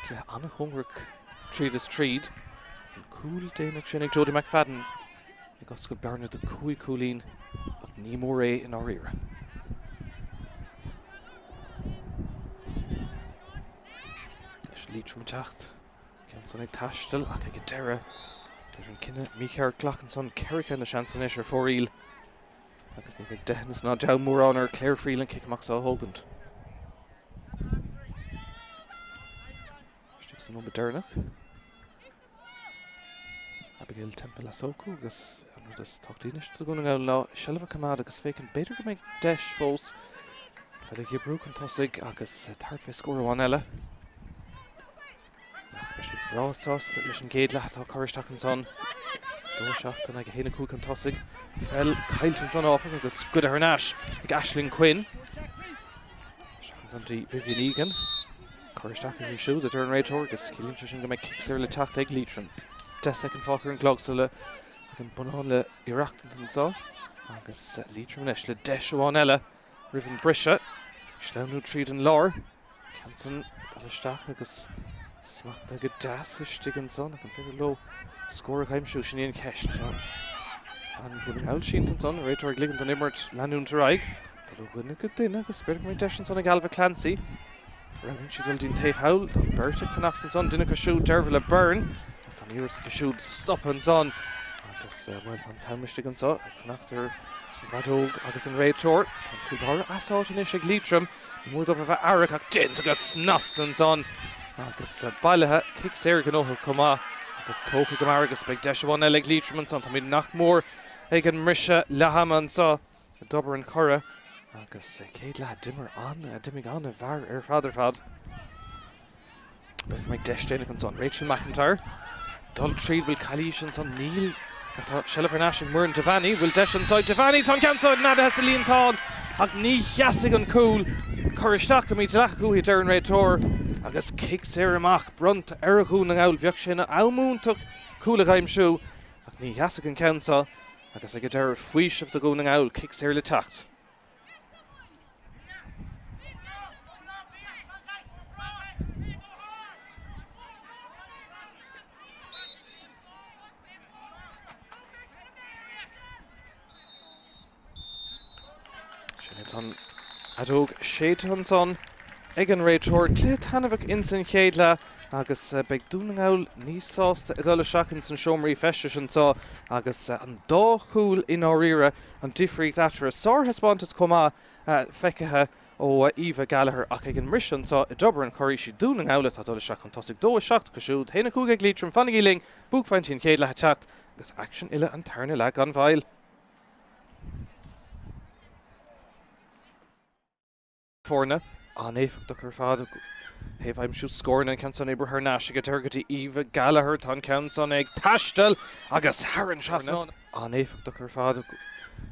Cluiche an-chóngarach tríd is tríd. An cúl déanach sin ag Jodie McFadden ag oscailt bearna de 5 cúilín ach ní mór é i ndáiríre. Leis Liatroim ag teacht. Ceann san ag taisteal ach ag an deireadh b'fhéidir an cinneadh mícheart glactha ansan. 4 cheann de seans anois ar fóraoil agus ní bheidh deitheanas ná deabhadh mórán ar Claire Friel an cic amach seo a thógaint. Istigh sa nóiméad deireanach. Abigail Temple Asoko agus an rud is tábhachtaí anois do Dhún na nGall ná seilbh a choimeád agus féachaint b'fhéidir go mbeidh deis fós an pheil a dhíobrú chun tosaigh agus tabhairt fé scór amháin eile. Ach beidh siad breá sásta leis an gcéad leath atá curtha isteach ansan. 2 7 in aghaidh 1 5 chun tosaigh. An pheil caillte ansan áfach agus goidte thar n-ais ag Aisling Quinn. Isteach ansan dtí Vivian Egan. Cuir isteach uirthi siúd, a deir an réiteoir, agus ciallaíonn sé sin go mbeidh cic saor le teacht ag Liatroim. 10 soicind fágtha ar an gclog sula mbeidh an bonnán le haireachtaint anseo agus Liatroim anois le deis amháin eile roimh an briseadh. Sleamhnú tríd an lár. Ceann san dul isteach agus smachtaithe go deas istigh ansan ach an féidir leo scór a aimsiú? Sin í an cheist. Tá an Dhún na nGall sínte ansan, an réiteoir ag ligint don imirt leanúint ar aghaidh. Dul ó dhuine go duine agus b'fhéidir go mbeidh deis ansan ag Ailbhe Clancy. Roghnaíonn sí dul dtí'n taobh thall. Tá beirt ag fanacht ansan, duine acu siúd Dervla Byrne, ach tá an iarracht aici siúd stopadh ansan agus, bhuel, tá an t-am istigh anseo ag fanacht ar an bhfeadóg agus an réiteoir. Tá an cúl báire as áit anois ag Liatroim. Ní mór dóibh a bheith aireach ach déanta go snasta ansan agus bailithe. Cic saor gnóthaithe chomh maith agus tógtha go mear agus beidh deis amháin eile ag Liatroim ansan. Táimid nach mór ag an mbriseadh leath-ama anseo. I dTobar an Choire agus sa chéad leath d'imir an, d'imigh an-fhear ar fad ar fad. B'fhéidir go mbeidh deis déanach ansan. Rachel McIntyre dul tríd, bhfuil calaois ansan? Níl. Ach tá seilbh thar n-ais ag Muireann Devaney. Bhfuil deis anso ag Devaney? Tá an ceann seo neadaithe sa líontán ach ní sheasfaidh an cúl. Cur isteach go mídhleathach uaithi a deir an réiteoir agus cic saor amach bronnta ar Dhún na nGall. Bheadh sé ina am iontach cúl a aimsiú ach ní sheasfaidh an ceann seo. Agus ag an deireadh, faoiseamh do Dhún na nGall, cic saor le teacht. Sin é an fheadóg séidte ansan ag an réiteoir. Cluiche taitneamhach ins an chéad leath agus beidh Dún na nGall níos sásta ag dul isteach ins na seomraí feistis anseo agus an dá chúl i ndáiríre an difríocht eatarthu. Sárthaispeántas chomh maith feicthe ó Aoibhe Gallagher ach ag an mbriseadh anseo i dTobar an Choire sí Dún na nGall atá ag dul isteach chun tosaigh 2-7 acu siúd, 1-5 ag Liatroim. Fanaigí linn, buaicphointí an chéad leath ag teacht agus aicsean uile an tarna leath gan mhoill. Foirne an-éifeachtach ar fad ó thaobh aimsiú scóranna. An ceann san oibrithe thar n-ais ag an deireadh go dtí Aoibhe Gallagher. Tá an ceann san ag taisteal agus thar an trasnán. An-éifeachtach ar fad ó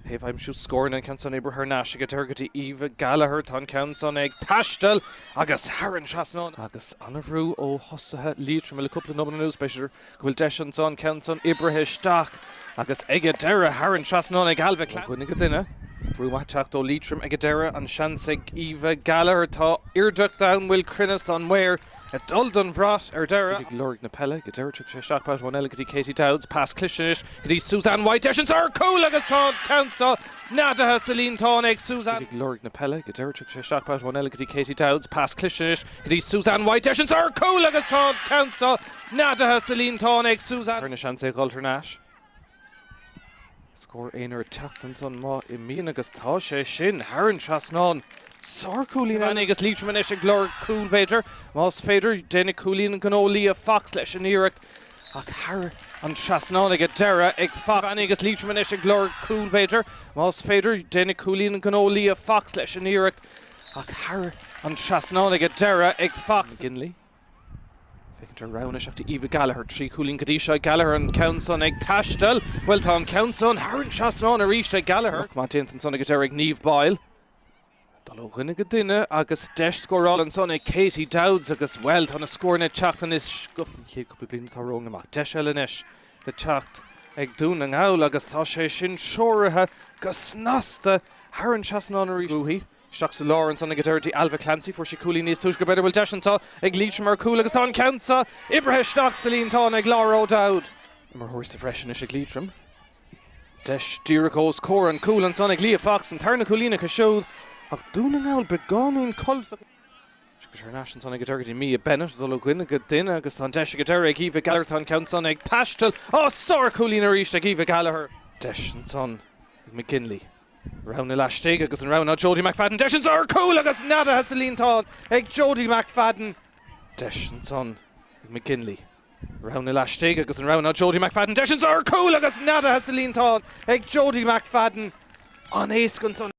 thaobh aimsiú scóranna. An ceann san oibrithe thar n-ais ag an deireadh go dtí Aoibhe Gallagher. Tá an ceann san ag taisteal agus thar an trasnán. Agus an-bhrú ó thosaithe Liatroma le cúpla nóiméad anuas. B'fhéidir go bhfuil deis anso an ceann san oibrithe isteach agus ag an deireadh thar an trasnán ag Ailbhe Clancy. Ó dhuine go duine, brú maith teacht ó Liatroim ag an deireadh, an seans ag Aoibhe Gallagher, tá iarracht ann, bhfuil cruinneas, tá an maor ag dul don bhrat ar deireadh. Ag lorg na peile, ag an deireadh tiocfaidh sé isteach babhta amháin eile go dtí Katie Dowds, pas cliste anois go dtí Suzanne White, deis anso ar chúl agus tá an ceann seo neadaithe sa líontán ag Suzanne. Ag lorg na peile, ag an deireadh tiocfaidh sé isteach babhta amháin eile go dtí Katie Dowds, pas cliste anois go dtí Suzanne White, deis anso ar chúl agus tá an ceann seo Neadaithe sa líontán ag Suzanne. Tarna seans é a dhul thar n-ais. Scór aonair ag teacht ansan má imíonn agus tá sé sin thar an trasnán. Sárchúilín eile agus Liatroim anois ag lorg cúl b'fhéidir. Más féidir, déanfaidh cúilín an gnó Leah Fox leis an iarracht ach thar an trasnán ag an deireadh ag Fox. agus Liatroim anois ag lorg cúl b'fhéidir. Más féidir, déanfaidh cúilín an gnó Leah Fox leis an iarracht ach thar an trasnán ag an deireadh ag Fox. McGinley. Féachaint ar rogha anois ach Aoibhe Gallagher, 3 chúilín go dtí seo ag Gallagher, an ceann san ag taisteal. Bhuel, tá an ceann san thar an trasnán arís ag Gallagher. Maith déanta ansan ag an deireadh ag Niamh Boyle. Dul ó dhuine go duine agus deis scórála ansan ag Katie Dowds agus, bhuel, tá na scóranna ag teacht anois go. An chéad cúpla bliain atá romhainn amach. Deis eile anois le teacht ag Dún na nGall agus tá sé sin treoraithe go snasta thar an trasnán arís. Uaithi isteach sa lár ansan ag an deireadh dtí Ailbhe Clancy. Fuair sí cúilín níos túisce b'fhéidir. Bhfuil deis anseo ag Liatroim ar chúl agus tá an ceann seo oibrithe isteach sa líontán ag Laura O'Dowd. Imreoir sa bhreis anois ag Liatroim. Deis díreach os comhair an chúil ansan ag Leah Fox, an tarna cúilín acu siúd ach Dún na nGall beagáinín codlata. Agus thar n-ais ansan ag an deireadh go dtí Mia Bennett, dul ó dhuine go duine agus tá an deis ag an deireadh ag Aoife Gallagher, tá an ceann san ag taisteal. Á, sár-chúilín arís ag Aoife Gallagher! Deis ansan ag McGinley. Rogha laistigh agus an rogha ná Jodie McFadden. Deis anso ar chúl agus neadaithe sa líontán ag Jodie McFadden. Deis ansan ag McGinley. Rogha laistigh agus an rogha ná Jodie McFadden. Deis anso ar chúl agus neadaithe sa líontán ag Jodie McFadden. An-éasca ansan.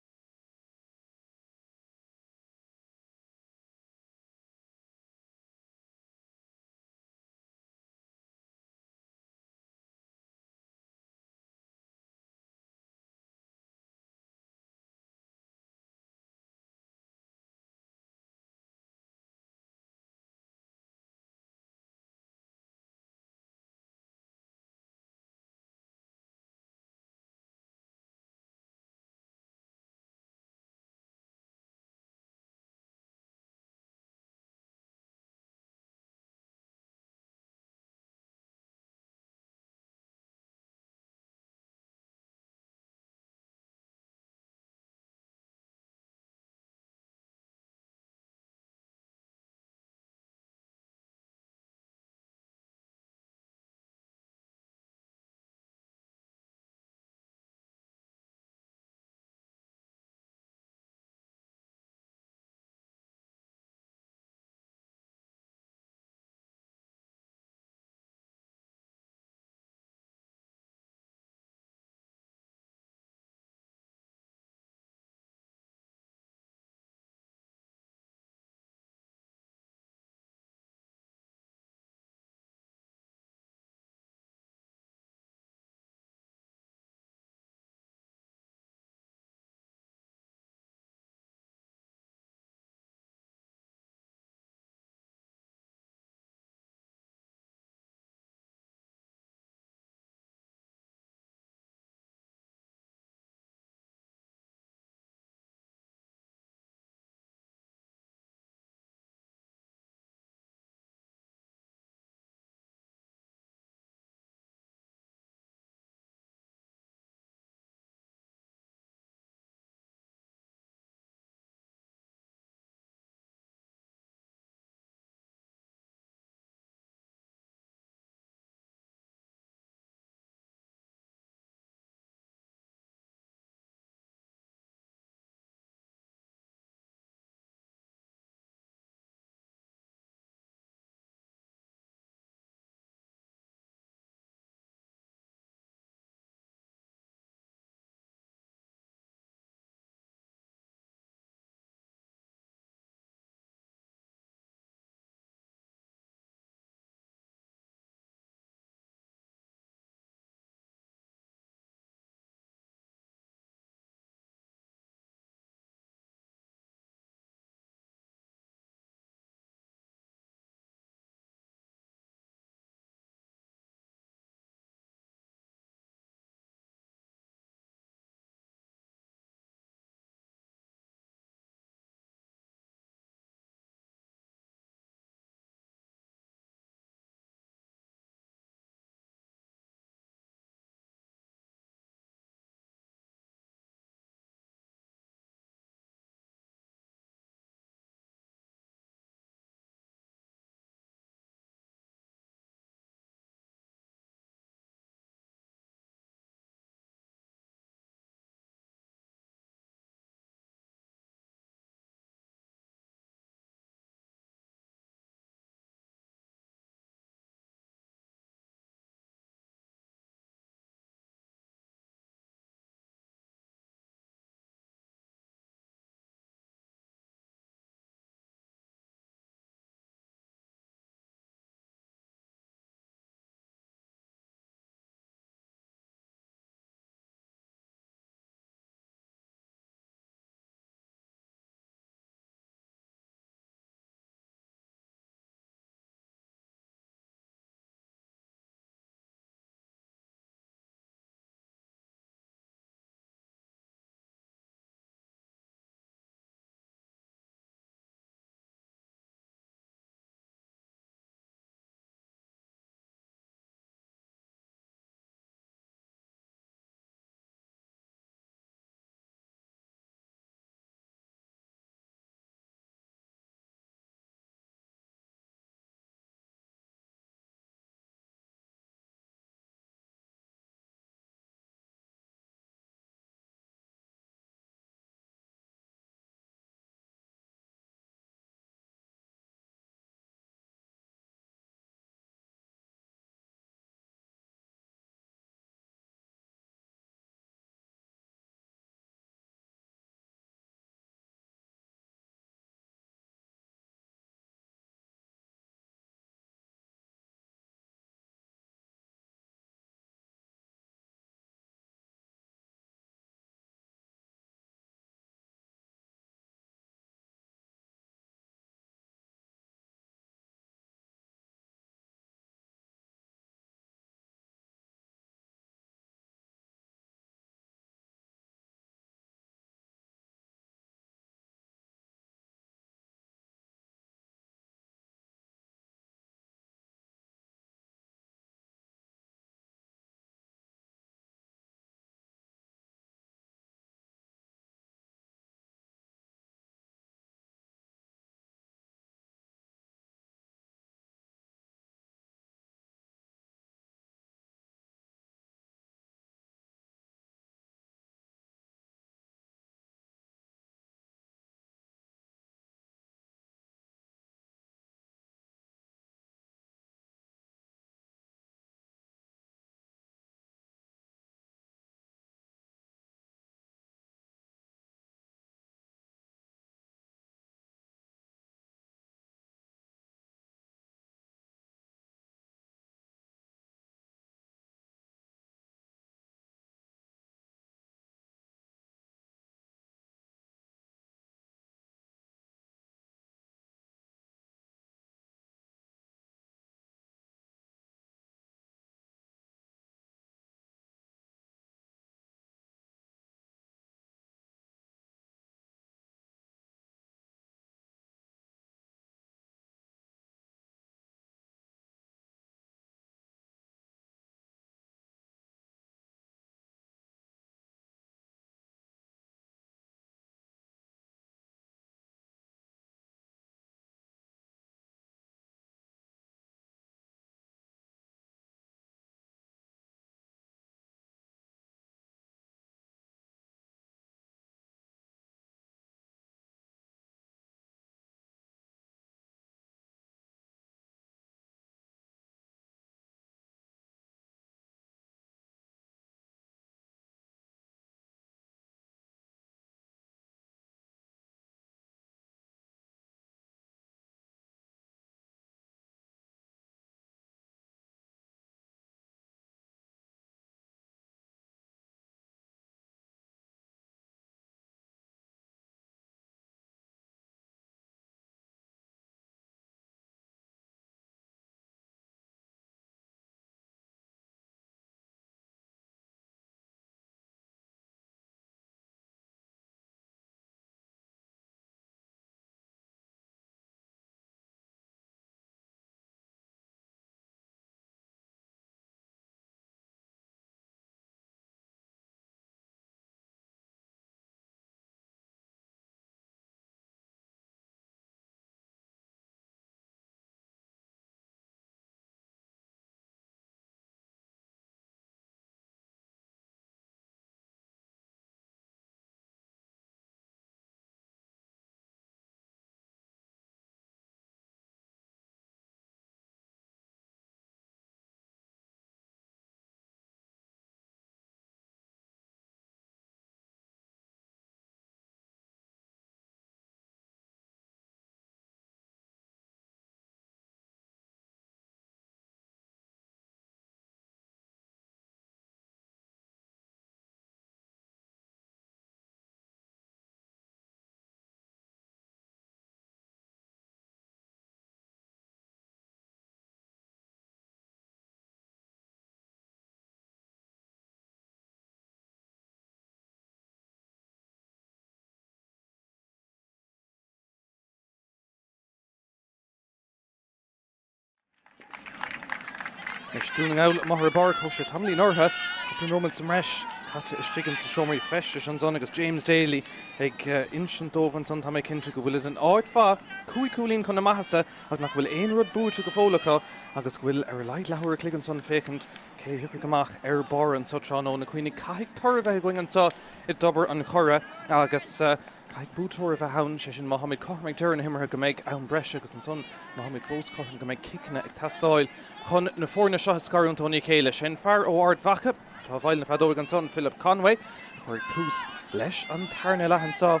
Anois Dún na nGall amuigh ar an bpáirc, thóg sé tamaillín orthu, cúpla nóiméad sa mbreis caite istigh ins na seomraí feistis ansan agus James Daly ag insint dóibh ansan, tá mé cinnte, go bhfuilid in áit mhaith, 5 cúilín chun na maitheasa ach nach bhfuil aon rud buaite go fóill acu agus go bhfuil ar a laghad leathuair a chloig ansan féachaint cé a thiocfaidh amach ar barr anso tráthnóna. Cuimhnigh, caithfidh toradh a bheith againn anso i dTobar an Choire agus. Caithfidh buaiteoir a bheith ann, sé sin má tháimid cothrom ag deireadh na himeartha go mbeidh am breise agus ansan má tháimid fós cothrom go mbeidh ciceanna ag teastáil chun na foirne seo a scarúint óna chéile. Sé an fear ó Ard Mhacha atá i bhfeighil na feadóige ansan, Philip Conway, a chuirfidh tús leis an tarna leath anso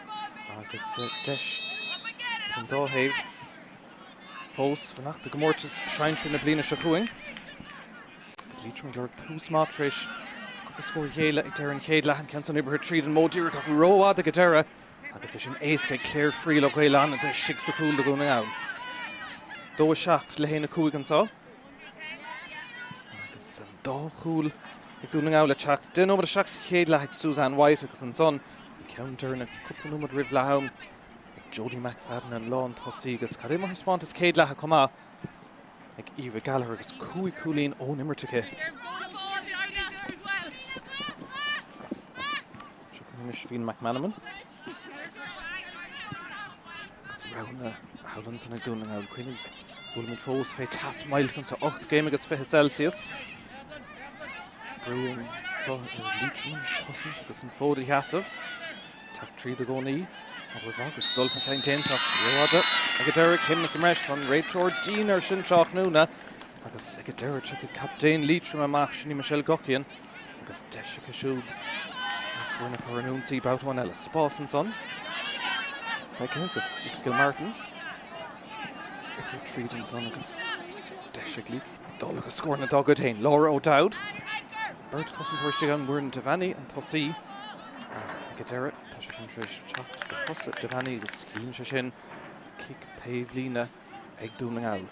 agus deis ag an dá thaobh fós fanacht i gcomórtas sinsir na bliana seo chugainn. Liatroim ag lorg tús maith tar éis cúpla scór a ghéilleadh ag deireadh an chéad leath, an ceann san oibrithe tríd an modh díreach ach rófhada ag an deireadh agus é sin éasca ag Claire Friel ó Ghaeil Fhánada istigh sa chúl do Dhún na nGall. 2 7 le 1 5 anseo agus an dá chúl ag Dún na nGall le teacht. 10 nóiméad isteach sa chéad leath ag Suzanne White agus ansan an ceann deireanach cúpla nóiméad roimh leath am ag Jodie McFadden an lántosaí agus cad é mar thaispeántas céad leatha chomh maith. ag Eva Gallagher agus 5 chúilín ón imirt aici. Seo chugainn anois Fíona McManamon. Agus roghanna thall ansan ag Dún na nGall. Cuimhnigh, go bhfuilimid fós fé teas millteach anso, 8 gcéim agus 20 Celsius. Brú anso ar Liatroim an chosaint agus an fód a sheasamh. Teacht tríd i gcónaí. Obair mhaith agus dul chun cinn déanta ach rófhada ag an deireadh. Céimeanna sa mbreis. Tá an réiteoir dian air sin tráthnóna agus ag an deireadh tiocfaidh captaen Liatroim amach, sin í Michelle Guckian, agus deis aici siúd a foireann a chur in ionsaí babhta amháin eile. Spás ansan feicthe agus Aoife Gilmartin ag tríd ansan agus deis ag Liatroim dul agus scóranna dá gcuid féin. Laura O'Dowd. Beirt chosantóir istigh ann, Muireann Devaney an tosaí ach ag an deireadh tá sé sin tar éis teacht do chosa Devaney agus ciallaíonn sé sin cic taobh líne ag Dún na nGall.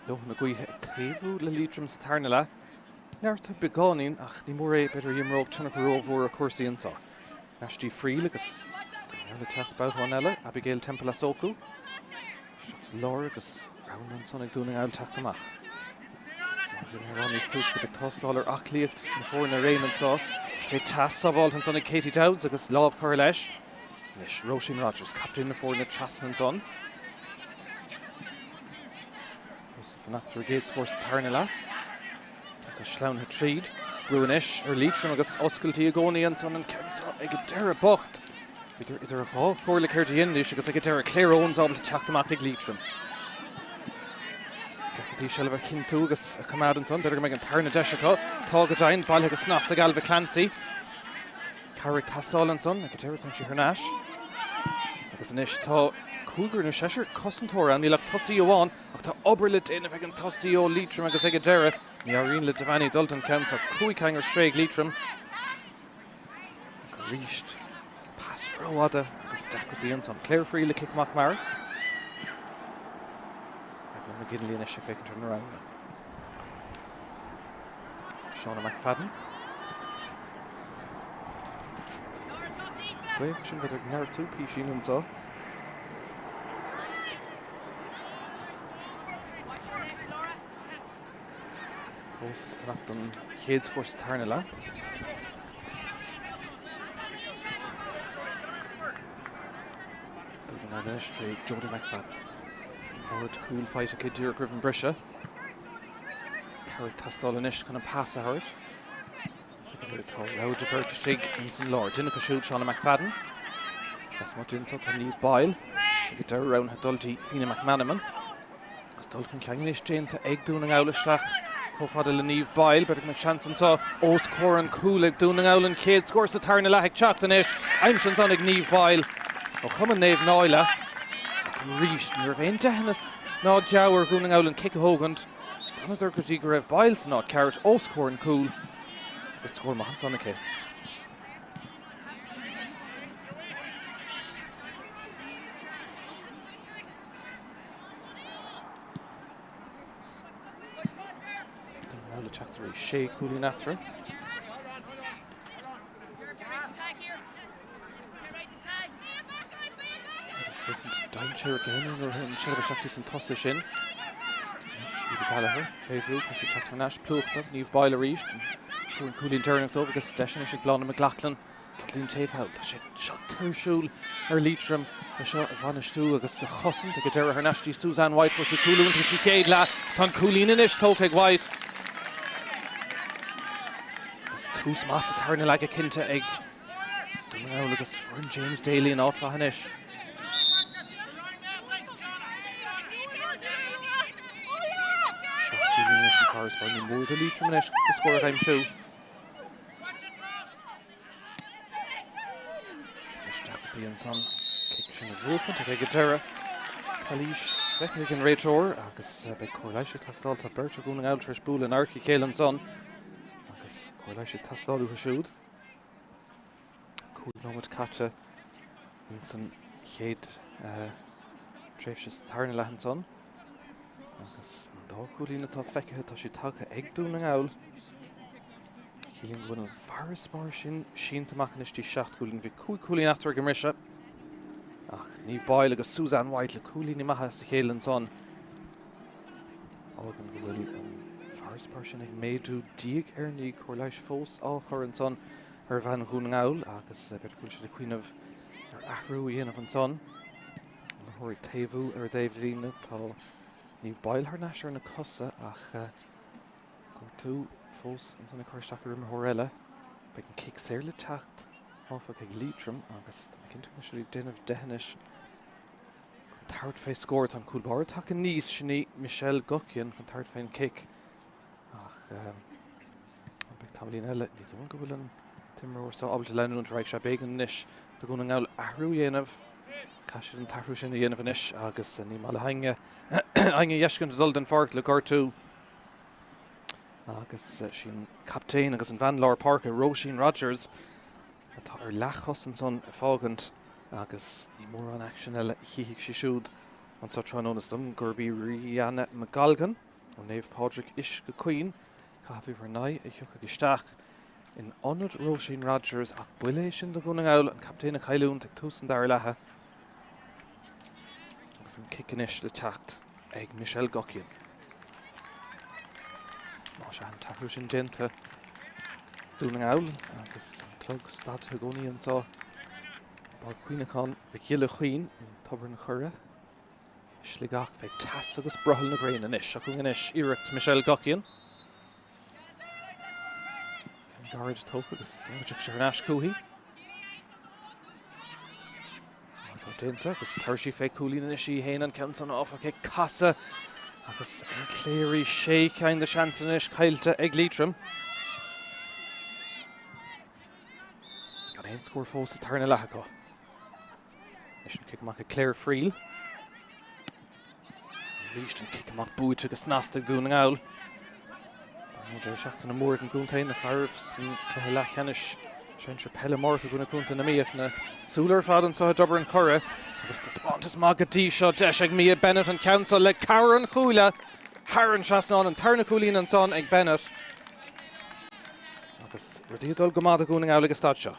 Leoithne na gaoithe ag taobhú le Liatroim sa tarna leath. Neartaithe beagáinín ach ní mór é b'fhéidir a d'imreodh tionchar rómhór ar chúrsaí anseo. Aistí Friel agus Dún na nGall ag teacht babhta amháin eile, Abigail Temple Asoku. Isteach sa lár agus roghanna ansan ag Dún na nGall teacht amach. Mar a bhí mé ag rá níos túisce, beidh tástáil ar aclaíocht na foirne araon anseo. Fé teas sábháilte ansan ag Katie Dowds agus lámh curtha leis. Anois Róisín Rogers, captaen na foirne trasna ansan. Fós ag fanacht ar a gcéad scór sa tarna leath. Tá sleamhnaithe tríd. Brú anois ar Liatroim agus oscailtí i gcónaí ansan an ceann seo ag an deireadh bocht. Bhíodar idir dhá chomhairle céard a dhéanfaidís agus ag an deireadh Claire Owens ábalta teacht amach ag Liatroim. Deacrachtaí seilbh a chinntiú agus a choimeád ansan. B'fhéidir go mbeidh an tarna deis acu. Tá go deimhin, bailithe go snasta ag Ailbhe Clancy. Cabhair ag teastáil ansan ag an deireadh tá sí thar n-ais. Agus anois tá cúigear nó seisear cosantóir ann, níl ach tosaí amháin ach tá obair le déanamh ag an tosaí ó Liatroim agus ag an deireadh ní éiríonn le Devaney dul don ceann seo. 5 ceann ar strae ag Liatroim. Ach arís pas rófhada agus deacrachtaí ansan. Claire Friel le cic amach mear. Evelyn McGinley anois ag féachaint ar na roghanna. Shauna McFadden. Gaoth sin b'fhéidir ag neartú písín anseo. Fós ag fanacht don chéad scór sa tarna leath. Dún na nGall anois tré Jodie McFadden. Ard cúl faighte aici díreach roimh an briseadh. Cabhair ag teastáil anois chun an pas a thabhairt. Tá rogha de bheirt istigh ins an lár. Duine acu siúd, Shauna McFadden. Lasmuigh di anso tá Niamh Boyle. Ag an deireadh roghnaithe dul dtí Fíona McManamon. Agus dul chun cinn anois déanta ag Dún na nGall isteach chomh fada le Niamh Boyle. B'fhéidir go mbeidh seans anso os comhair an cúl ag Dún na nGall an chéad scór sa tarna leath ag teacht anois. Aimsithe ansan ag Niamh Boyle ó Chumann Naomh Náille. Ach arís ní raibh aon deitheanas ná deabhadh ar Dhún na nGall an cic a thógaint. D'fhanadar go dtí go raibh Boyle san áit ceart os comhair an cúl agus scór maith ansan aici. Dún na nGall ag teacht arís, sé cúilín eatarthu. Dainséar aon nuair a an tseilbh isteach dtí an tosaí sin. Anois Eva Gallagher fé bhrú, tá sí ag teacht thar n-ais, plúchta, Niamh Boyle arís. Fuair an cúilín deireanach dóibh agus deis anois ag Bláthnaid McLaughlin. Dul dtí'n taobh thall. Tá sé seo tuirsiúil ar Liatroim é seo a bhainistiú agus a chosaint ag an deireadh thar n-ais dtí Suzanne White. Fuair sí cúl iontach sa chéad leath. Tá an cúilín anois tógtha ag White. Agus tús maith sa tarna leath go cinnte ag Dún na nGall agus foireann James Daly in áit mhaith anois. Seo cúilín anois an farasbarr. Ní mór do Liatroim anois scór a aimsiú. Anois deacrachtaí ansan cic sin a bhuachaint ach ag an deireadh calaois feicthe ag an réiteoir agus beidh cóir leighis ag teastáil. Tá beirt ó Dhún na nGall tar éis bualadh in adharca a chéile ansan agus cóir leighis ag teastáil uathu siúd. 5 nóiméad caite insan chéad tréimhse sa tarna leath ansan. Agus an dá chúilín atá feicthe, tá siad tagtha ag Dún na nGall. Ciallaíonn go bhfuil an farasbarr sin sínte amach anois dtí 7 gcúilín. Bhí 5 chúilín eatarthu ag an mbriseadh. Ach Niamh Boyle agus Suzanne White le cúilíní maithe as a chéile ansan. Fágann go bhfuil an farasbarr sin ag méadú diaidh ar ndiaidh. Cóir leighis fós á chur ansan ar bhean Dhún na nGall agus b'fhéidir go bhfuil siad ag cuimhneamh ar athrú a dhéanamh ansan. Imreoir ag taobhú ar an dtaobhlíne. Tá Niamh Boyle thar n-ais ar na cosa ach gortú fós ansan ag cur isteach ar imreoir eile. Beidh an cic saor le teacht áfach ag Liatroim agus tá mé cinnte go mbeidh siad ag déanamh deich anois chun tabhairt fé scór. Tá an cúl báire tagtha aníos, sin í Michelle Guckian chun tabhairt fén cic ach Beidh tamaillín eile, ní dóigh liom go bhfuil an t-imreoir seo ábalta leanúint ar aghaidh. Sea, b'éigean anois do Dhún na nGall athrú a dhéanamh. Caithfidh siad an t-athrú sin a dhéanamh anois agus ní maith le héinne éinne a fheiscint ag dul den pháirc le gortú. Agus sí an captaen agus an bhean lár páirce, Róisín Rogers, atá ar leathchos ansan ag fágaint agus ní mórán aicsean eile a chífidh sí siúd anseo tráthnóna. Is dóigh liom gurb í Rihanna McGolgan ó Naomh Pádraig Uisce Caoin Caitheamh uimhir 9 a thiocfaidh isteach in ionad Róisín Rogers ach buille é sin do Dhún na nGall, an captaen a chailliúint ag tús an dara leatha agus an cic anois le teacht ag Michelle Guckian. Más ea an t-athrú sin déanta Dún na nGall agus an clog stadtha i gcónaí anseo i bPáirc Cuimhneacháin Mhic Ghiolla Chaoin in Tobar an Choire. Sligeach fé teas agus brothall na gréine anois. Seo chugainn anois iarracht Michelle Guckian. Ceann gairid tógtha agus go dtiocfaidh sé thar n-ais chúithi. Mar atá déanta agus tabharfaidh sí fé cúilín anois í fhéin an ceann san áfach ag casadh agus ar clé arís sé cheann de seansanna anois caillte ag Liatroim. Gan aon scór fós sa tarna leath acu. Anois an cic amach ag Claire Friel. Arís an cic amach buaite go snasta ag Dún na nGall. Dar ndóigh seachtain mór ag an gcontae na fearaibh san cluiche leathcheannais sinsir peile amárach i gcoinne Contae na Mí ach na súile ar fad anseo i dTobar an Choire agus taispeántas maith go dtí seo deis ag Mia Bennett an ceann seo le cabhair an chuaille thar an trasnán an tarna cúilín ansan ag Bennett agus rudaí ag dul go maith do Dhún na nGall ag an staid seo.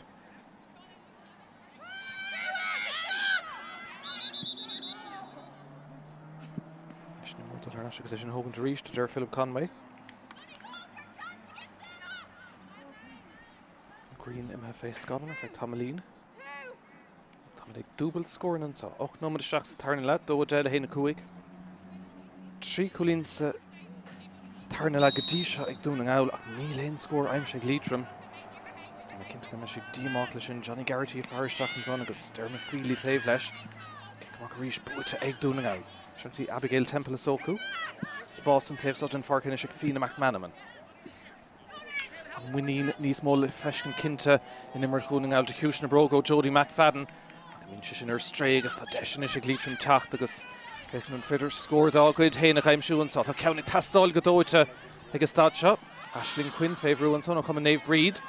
Anois ní mór dul thar n-ais agus é sin a thógaint arís, a deir Philip Conway. An ghrian imithe fé scamall ar feadh tamaillín. Táimid ag dúbailt scóranna anseo. 8 nóiméad isteach sa tarna leath, 2 10 le 1 5. 3 chúilín sa tarna leath go dtí seo ag Dún na nGall ach níl aon scór aimsithe ag Liatroim. Agus tá mé cinnte go mbeidh siad díomách leis sin. Johnny Garrity ag faire isteach ansan agus Dermot Feely taobh leis. Cic amach arís buaite ag Dún na nGall. Seo go dtí Abigail Temple a sócú. Spás an taobh seo den pháirc anois ag Fiona McManaman. Tá muinín níos mó le feiscint cinnte in imirt Dhún na nGall de chiumhais na bróg ó Jodie McFadden. Ach an mbíonn sé sin ar strae agus tá deis anois ag Liatroim teacht agus féachaint an féidir scór dá gcuid féin a aimsiú anseo. Tá ceann ag teastáil go dóite ag an staid seo. Aisling Quinn fé bhrú ansan ó Chumann Naomh Bríd.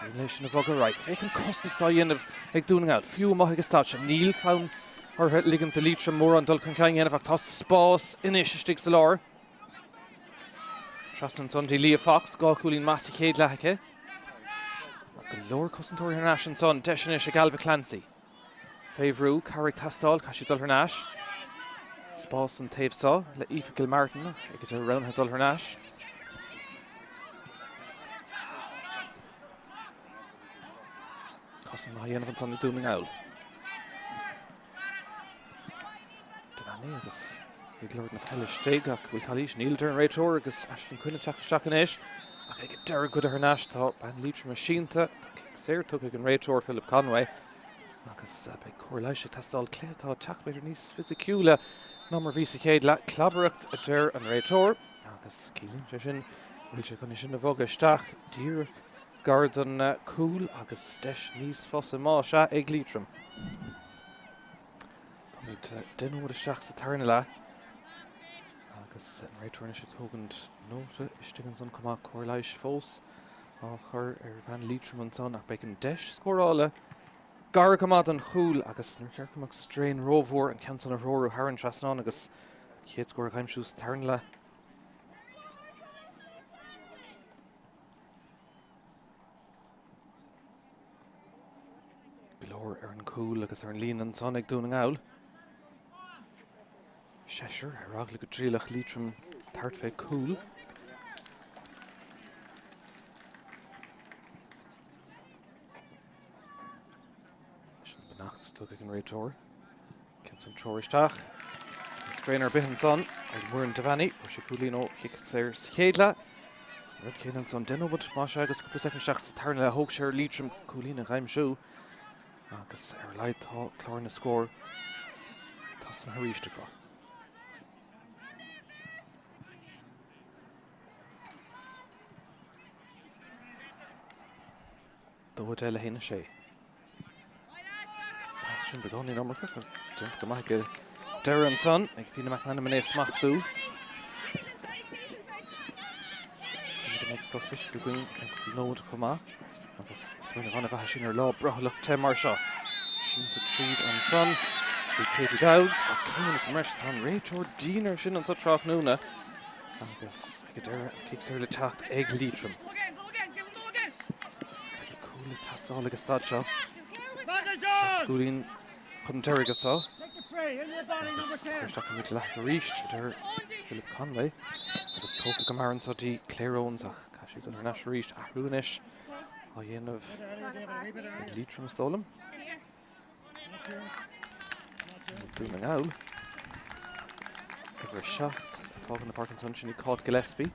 Éiríonn léi sin a bhogadh ar aghaidh. Féach an cosaint atá á dhéanamh ag Dún na nGall. Fiú amuigh ag an staid seo níl fonn orthu ligint do Liatroim mórán dul chun cinn a dhéanamh ach tá spás anois istigh sa lár. Trasna ansan dtí Leah Fox, 2 chúilín maith sa chéad leath aici. Go leor cosantóirí thar n-ais ansan, deis anois ag Ailbhe Clancy. Fé bhrú, cabhair ag teastáil, caithfidh sí dul thar n-ais. Spás an taobh seo le Aoife Gilmartin ag an deireadh roghnaithe dul thar n-ais. Cosaint maith á dhéanamh ansan ag Dún na nGall. Devaney agus ag lorg na peile istigh ach bhfuil calaois? Níl, a deir an réiteoir agus Aisling Quinn ag teacht isteach anois ach ag an deireadh goidte thar n-ais tá bean Liatroma sínte, tá cic saor tugtha ag an réiteoir Philip Conway agus beidh cóir leighis ag teastáil. Cluiche atá ag teacht b'fhéidir níos fisiciúla ná mar bhí sa chéad leath. Clabaireacht a deir an réiteoir agus ciallaíonn sé sin go bhfuil sé chun é sin a bhogadh isteach díreach gar don chúl agus deis níos fusa más ea ag Liatroim. Táimid 10 nóiméad isteach sa tarna leath agus an réiteoir anois ag tógaint nóta istigh ansan chomh maith, cóir leighis fós á chur ar bhean Liatroim ansan ach beidh an deis scórála gar go maith don chúl agus níor cheart go mbeadh strain rómhór an ceann san a threorú thar an trasnán agus an chéad scór a aimsiú sa tarna leath. Go leor ar an gcúl agus ar an líne ansan ag Dún na nGall. Seisear ar eagla go dtriailfeadh Liatroim tabhairt fé chúl. Sin beannacht tugtha ag an réiteoir. Ceann san treoir isteach. Níl strain ar bith ansan ag Muireann Devaney. Fuair sí cúilín ó chic saor sa chéad leath. An rud céanna ansan 10 nóiméad más ea agus cúpla soicind isteach sa tarna leath. Thóg sé ar Liatroim cúilín a aimsiú agus ar a laghad tá clár na scór tosnaithe arís acu. 2, 10 le 1, 6. Pas sin beagáinín iomarcach ach déanta go maith ag deireadh ansan ag Fiona McManamon é a smachtú. Go mbeidh sos uisce againn i gceann nóiméad chomh maith agus smaoineamh an-mhaith é sin ar lá brothallach te mar seo. Sínte tríd ansan bhí Katie Dowds ach céim sa mbreis tá an réiteoir dian air sin anso tráthnóna. Agus ag an deireadh, an cic saor le teacht ag Liatroim. B'fhéidir cúl ag teastáil ag an staid seo. 7 gcúilín chun deiridh anso. Agus cuir isteach an leath arís, a deir Philip Conway. Agus tógtha go mear anso dtí Claire Owens ach caithfidh sí dul thar n-ais arís. Athrú anois á dhéanamh ag Liatroim is dóigh liom. Dún na nGall. Uimhir 7 ag fágáil na páirce ansan, sin í Cáit Gillespie.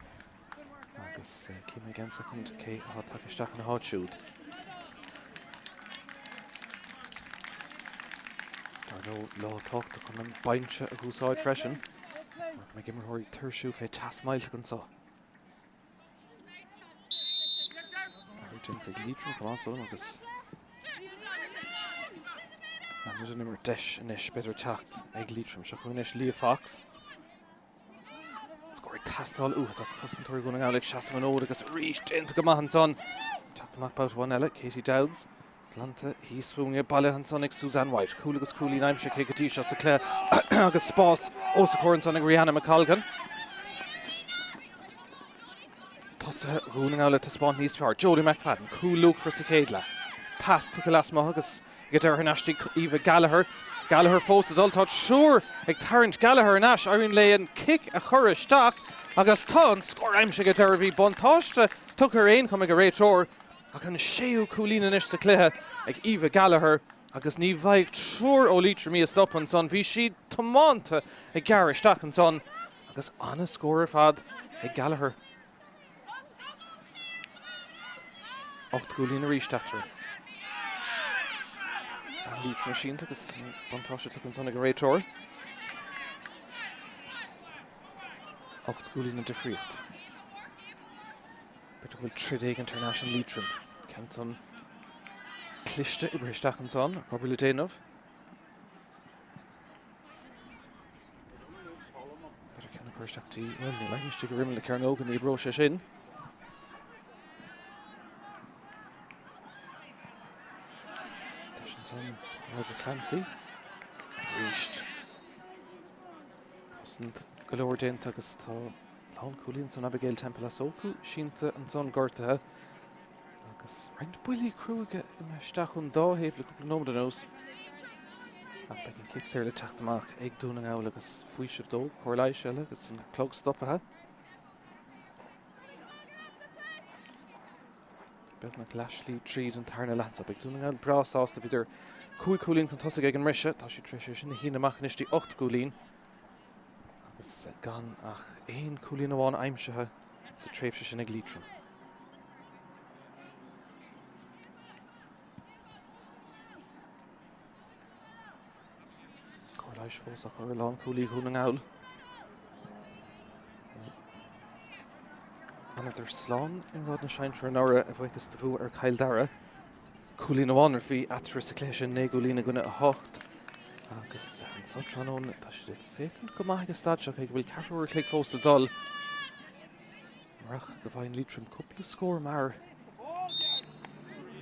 Agus cífidh mé i gceann soicind cé atá tagtha isteach ina háit siúd. Dar ndóigh, lá tábhachtach chun an binse a dh'úsáid freisin, mar go mbeidh imreoirí ag tuirsiú fé teas millteach anso. Athrú déanta ag Liatroim chomh maith san agus an rud an imirt deis anois b'fhéidir teacht ag Liatroim. Seo chugainn anois Leah Fox. Scór ag teastáil uathu. Tá cosantóirí Dhún na nGall ag seasamh an fhóid agus arís déanta go maith ansan. Teacht amach babhta amháin eile, Katie Dowds. Glanta thíos fúinne, bailithe ansan ag Suzanne White. Cúl agus cúilín aimsithe aici go dtí seo sa chluiche agus spás os a comhair ansan ag Rihanna McColgan. Tosaithe Dhún na nGall ag taispeáint níos fearr. Jodie McFadden, cúl luachmhar sa chéad leath. Pas tugtha lasmuigh agus ag an deireadh thar n-ais dtí Aoibhe Gallagher. Gallagher fós ag dul. Tá triúr ag tarraingt Gallagher thar n-ais. Éiríonn léi an cic a chur isteach agus tá an scór aimsithe ag an deireadh. Bhí buntáiste tugtha ar aon chuma ag an réiteoir. Ach an séú cúilín anois sa chluiche ag Aoibhe Gallagher agus ní bheidh triúr ó Liatroim í a stop ansan. Bhí sí tiomanta ag gearradh isteach ansan agus an-scór ar fad ag Gallagher. 8 gcúilín arís eatarthu. An Liatroim sínte agus buntáiste tugtha ansan ag an réiteoir. 8 gcúilín an difríocht. B'fhéidir go bhfuil troid éigin thar n-ais in Liatroim. Ceann san cliste oibrithe isteach ansan, ach obair le déanamh. B'fhéidir ceann a chur isteach dtí, bhuel, níl éinne istigh ar imeall na cearnóige, ní oibreoidh sé sin. Deis ansan, Ailbhe Clancy. Arís. Cosaint go leor déanta agus tá Lánchúlaí ansan Abigail Temple-Asoku sínte ansan gortaithe agus roinnt buillí cruaidhe imithe isteach ón dá thaobh le cúpla nóiméad anuas. Ach beidh an cic saor le teacht amach ag Dún na nGall agus faoiseamh dóibh, cóir leighis eile agus an clog stoptha. Beagnach leathshlí tríd an tarna leath anso. Beidh Dún na nGall breá sásta. Bhíodar 5 cúilín chun tosaigh ag an mbriseadh. Tá siad tar éis é sin a shíneadh amach anois dtí 8 gcúilín agus gan ach aon chúilín amháin aimsithe sa tréimhse sin ag Liatroim. Cóir leighis fós á cur ar lánchúlaí Dhún na nGall. D'fhanadar slán i ngrád na sinsear anuraidh a bhuíochas do bhua ar Chill Dara. Cúilín amháin a bhí eatarthu sa chluiche sin, 9 gcúilín i gcoinne 8. Agus anso tráthnóna tá siad ag féachaint go maith ag an staid seo cé go bhfuil ceathrú uair a chloig fós le dul. Murach go bhfaigheann Liatroim cúpla scór mear,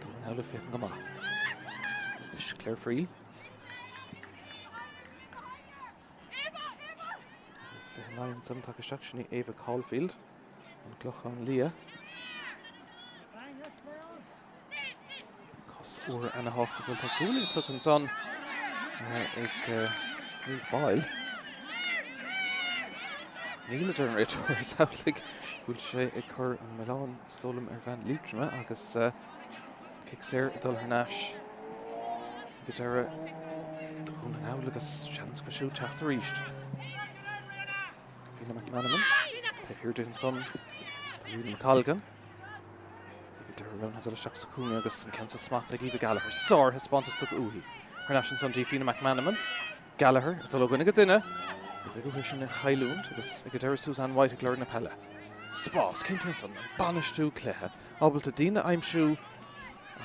Dún na nGall ag féachaint go maith. Anois Claire Friel. 29 ansan tagtha isteach sin í Ava Caulfield ón gClochán Liath. Cos úr ana-thábhachtach bhuel tá gualainn tugtha ansan ag Niamh Boyle. Níl a deir an réiteoir is amhlaidh go bhfuil sé ag cur an milleán is dóigh liom ar bhean Liatroma agus cic saor ag dul thar n-ais ag an deireadh do Dhún na nGall agus seans acu siúd teacht arís. Fiona McManamon taobh thiar di ansan tá Ríona McColgan. Ag an deireadh roghnaithe dul isteach sa chúinne agus an ceann seo smachtaithe ag Eva Gallagher. Sárthaispeántas tugtha uaithi. Thar n-ais ansan dtí Fiona McManamon. Gallagher ag dul ó dhuine go duine. Ní bheidh uaithi sin a chailliúint agus ag an deireadh Suzanne White ag lorg na peile. Spás cinnte ansan, an bainistiú cluiche, ábalta daoine a aimsiú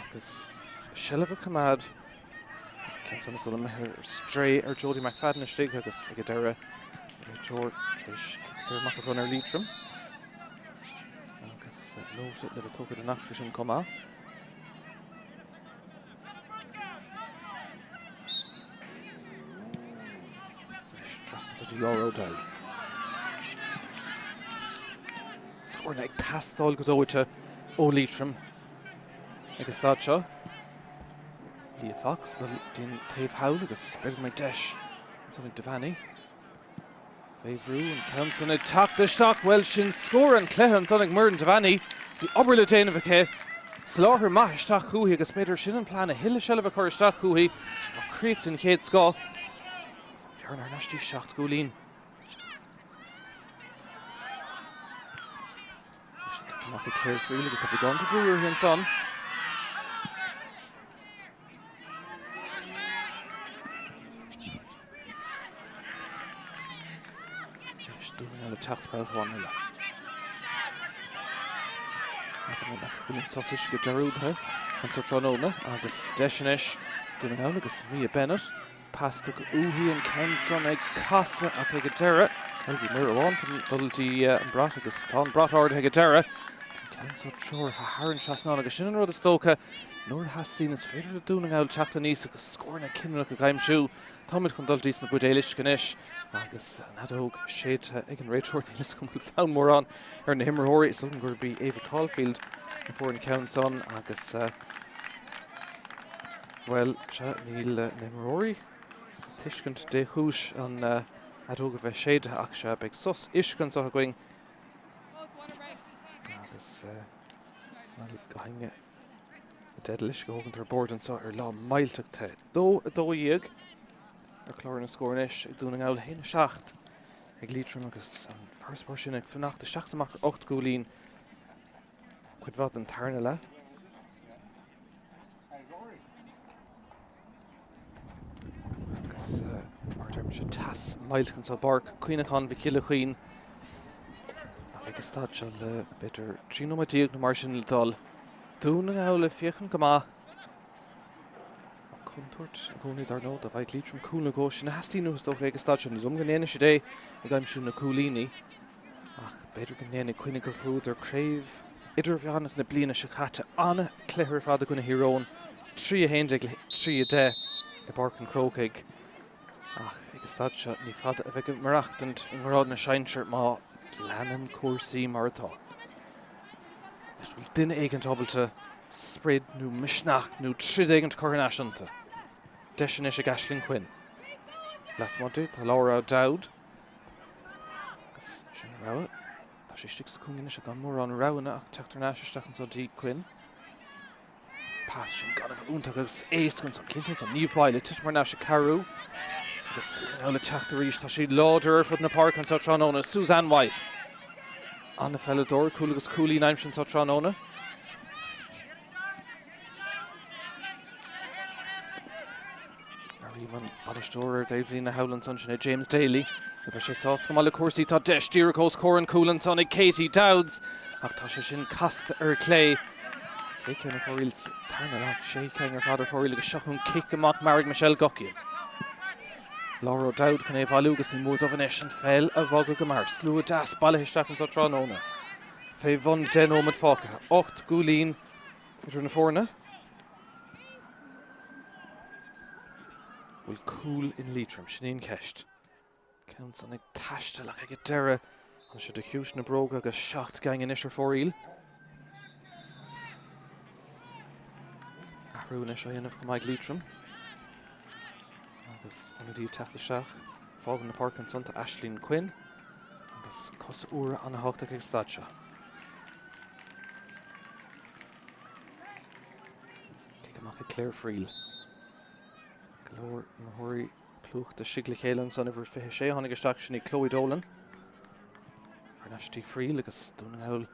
agus seilbh a choimeád. Ceann san is dóigh liom imithe ar strae ar Jodie McFadden istigh agus ag an deireadh réiteoir tar éis cic saor amach a bhronnadh ar Liatroim. Agus nóta le bheith tógtha den eachtra sin chomh maith. Anois trasna dtí Laura O'Dowd. Scóranna ag teastáil go dóite ó Liatroim ag an staid seo. Leah Fox dul dtí'n taobh thall agus b'fhéidir go mbeidh deis ansan ag Devaney. Fé bhrú an ceann san ag teacht isteach, bhuel sin scór an chluiche ansan ag Muireann Devaney. Bhí obair le déanamh aici. Soláthar maith isteach chúithi agus b'fhéidir sin an plean a thuilleadh seilbh a chur isteach chúithi. Tá críoch den chéad scoth. Agus an bhearna thar n-ais dtí 7 gcúilín. Anois an cic amach ag Claire Friel agus tá beagán de bhrú uirthi ansan. Anois Dún na nGall ag teacht babhta amháin eile. Measaim nach bhfuil an sos uisce dearúdaithe anso tráthnóna agus deis anois Dún na nGall agus Mia Bennett. Pas tugtha uaithi an ceann san ag casadh ach ag an deireadh, bhuel bhí Muire amháin chun dul dtí an brat agus tá an brat ardaithe ag an deireadh. An ceann seo treoraithe thar an trasnán agus sin an rud is dócha nuair a theastaíonn is féidir le Dún na nGall teacht aníos agus scóranna cinniúnacha a aimsiú. Táimid chun dul dtí sna buidéil uisce anois agus an fheadóg séidte ag an réiteoir. Níl fhios agam an bhfuil fonn mórán ar na himreoirí. Is dóigh liom gurb í Ava Caulfield a fuair an ceann san agus Bhuel, sea, níl na himreoirí ag tuiscint dé chúis an fheadóg a bheith séidte ach sea, beidh sos uisce anseo againn agus bhuel, gach éinne i dteideal uisce a thógaint ar bord anseo ar lá millteach te. 2, 12 ar chlár na scór anois ag Dún na nGall, 1, 7 ag Liatroim agus an farasbarr sin ag fanacht isteach is amach ar 8 gcúilín cuid mhaith den tarna leath. Agus mar a deirimse teas millteach anseo i bPáirc Cuimhneacháin Mhic Giolla Chuinn ach ag an staid seo le b'fhéidir 13 nóiméad nó mar sin le dul. Dún na nGall ag féachaint go maith. Contúirt i gcónaí dar ndóigh dá bhfaigheadh Liatroim cúl nó dhó sin a theastaíonn uathu is dócha ag an staid seo. Ní dóigh liom go ndéanfaidh siad é ag aimsiú na cúilíní. Ach b'fhéidir go ndéanfaidh cuimhnigh gur bhuadar craobh idirmheánach na bliana seo caite. An-chluiche ar fad i gcoinne Thír Eoghain, 3 11 le 3 10 i bPáirc an Chrócaigh. Ach ag an staid seo ní fada a bheidh ag maireachtaint i ngrád na sinsear má leanann cúrsaí mar atá. Anois bhfuil duine éigint ábalta sprid nó misneach nó troid éigint a chur thar n-ais iontu. Deis anois ag Aisling Quinn. Lasmuigh di, tá Laura O'Dowd. Agus sin an rogha. Tá sí istigh sa chúinne anois gan mórán roghanna ach teacht thar n-ais isteach anso dtí Quinn. Pas sin gan a bheith iontach agus éasca ansan. Cinnte ansan, Niamh Boyle ag titim thar n-ais ag cabhrú. Agus Dún na nGall ag teacht arís. Tá siad láidir ar fud na páirce anso tráthnóna. Suzanne White. An-pheileadóir, cúl agus cúilín aimsithe anso tráthnóna. Airím an bainisteoir ar dtaobhlíne thall ansan, sin é James Daly. Beidh sé sásta go maith le cúrsaí. Tá deis díreach os comhair an chúil ansan ag Katie Dowds ach tá sé sin casta ar clé. Sé ceann ar fóraoil sa tarna leath, sé ceann ar fad ar fóraoil agus seo chun cic amach mear ag Michelle Guckian. Laura O'Dowd chun é a bhailiú agus ní mór dóibh anois an pheil a bhogadh go mear. Slua deas bailithe isteach anso tráthnóna. Fé bhun 10 nóiméad fágtha. 8 gcúilín idir na foirne. Bhfuil cúl in Liatroim? Sin í an cheist. Ceann san ag taisteal ach ag an deireadh tháinig sé de chiumhais na bróga agus 7 gceann anois ar fóraoil. Athrú anois á dhéanamh chomh maith ag Liatroim. Agus ionadaí ag teacht isteach. Fágann na páirce ansan tá Aisling Quinn agus cosa úra an-thábhachtach ag an staid seo. Cic amach ag Claire Friel. Go leor imreoirí plúchta istigh le chéile ansan uimhir 26 a tháinig isteach sin í Chloe Dolan. Thar n-ais dtí Friel agus Dún na nGall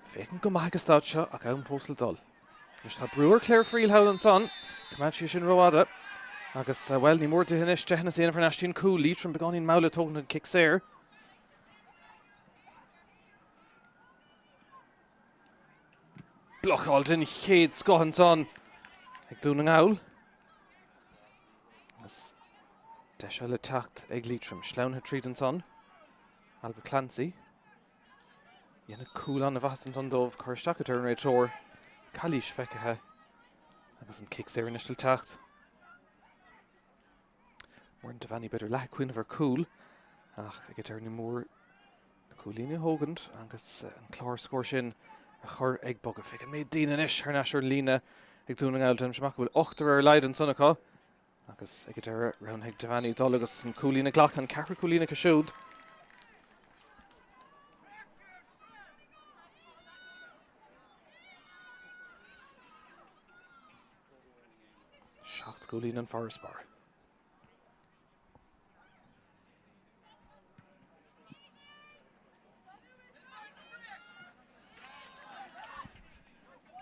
féachaint go maith ag an staid seo ach am fós le dul. Anois tá brú ar Claire Friel thall ansan. Choimeád sí sin rófhada. Agus, bhuel, ní mór di anois deicheanna a dhéanamh thar n-ais dtí an cúl. Liatroim beagáinín mall ag tógaint an cic saor. Blocáil den chéad scoth ansan ag Dún na nGall. Agus deis eile teacht ag Liatroim. Sleamhnaithe tríd ansan. Ailbhe Clancy. Dhéanfadh cúl an-mhaitheas ansan dóibh. Cur isteach a deir an réiteoir. Calaois feicthe agus an cic saor anois le teacht. Muireann Devaney b'fhéidir leath ag cuimhneamh ar cúl ach ag an deireadh ní mór na cúilíní a thógaint agus an clár scóir sin a chur ag bogadh. Féach an méid daoine anois thar n-ais ar an líne ag Dún na nGall. Déanaimse amach go bhfuil ochtar ar a laghad ansan acu agus ag an deireadh roghnaigh Devaney dul agus an cúilín a ghlacadh, an ceathrú cúilín acu siúd. 7 gcúilín an farasbarr.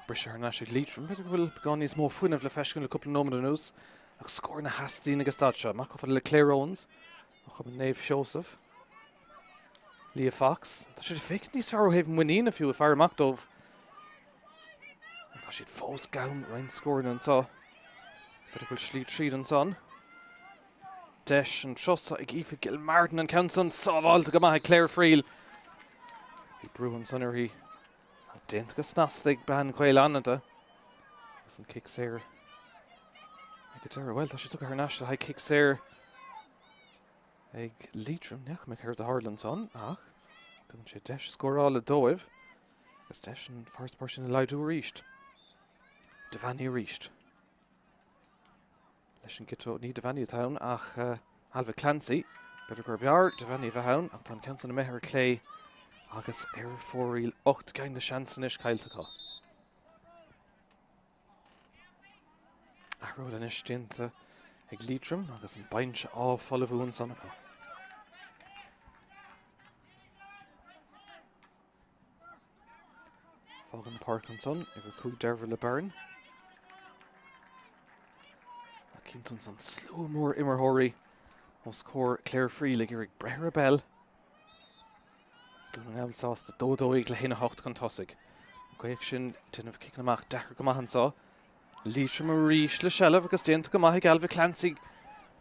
Briseadh thar n-ais ag Liatroim. B'fhéidir go bhfuil beagán níos mó fuinnimh le feiscint le cúpla nóiméad anuas ach scór na theastaíonn ag an staid seo. Amach chomh fada le Claire Owens ó Chumann Naomh Seosamh. Leah Fox. Tá siad ag féachaint níos fearr ó thaobh muiníne fiú ag faire amach dóibh. Tá siad fós gann roinnt scóranna anseo. B'fhéidir go bhfuil slí tríd ansan. Deis an turas ag Aoife Gilmartin an ceann san sábháilte go maith ag Claire Friel. Bhí brú ansan uirthi. Déanta go snasta ag bean Chaol Fhanada. Agus an cic saor ag an deireadh. Bhuel, tá sé tugtha thar n-ais le haghaidh cic saor ag Liatroim. Ní fhaca mé céard a tharla ansan ach tugann sé deis scórála dóibh. Agus deis an farasbarr sin a laghdú arís. Devaney arís. Leis an gciotóg, ní Devaney atá ann ach Ailbhe Clancy. B'fhéidir gurb fhearr Devaney a bheith ann ach tá an ceann san imithe ar clé agus ar fóraoil. 8 gceann de seans anois caillte acu. Athrú eile anois déanta ag Liatroim agus an binse á folmhú ansan acu. Fágann an páirc ansan, uimhir 5 Dervla Byrne. Ach cinnte ansan slua mór imreoirí os comhair Claire Friel ag iarraidh breith ar an bpeil. Dún na nGall sásta 2 12 le 1-8 chun tosaigh. An gaoth sin ag déanamh ciceanna amach deacair go maith anso. Liatroim arís le seilbh agus déanta go maith ag Ailbhe Clancy.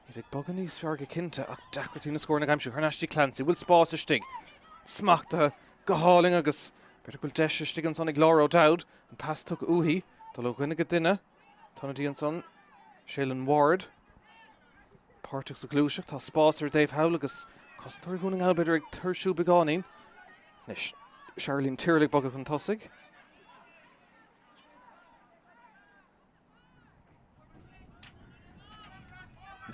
Iad ag bogadh níos fearr go cinnte ach deacrachtaí na scóranna a aimsiú. Thar n-ais dtí Clancy. Bhfuil spás istigh? Smachtaithe go hálainn agus b'fhéidir go bhfuil deis istigh ansan ag Laura O'Dowd. An pas tugtha uaithi. Dul ó dhuine go duine. Tá ionadaí ansan. Shealyn Ward. Páirteach sa ghluaiseacht. Tá spás ar an dtaobh thall agus cosantóirí Dhún na nGall b'fhéidir ag tuirsiú beagáinín. Anois Charlene Tyrrell ag bogadh chun tosaigh.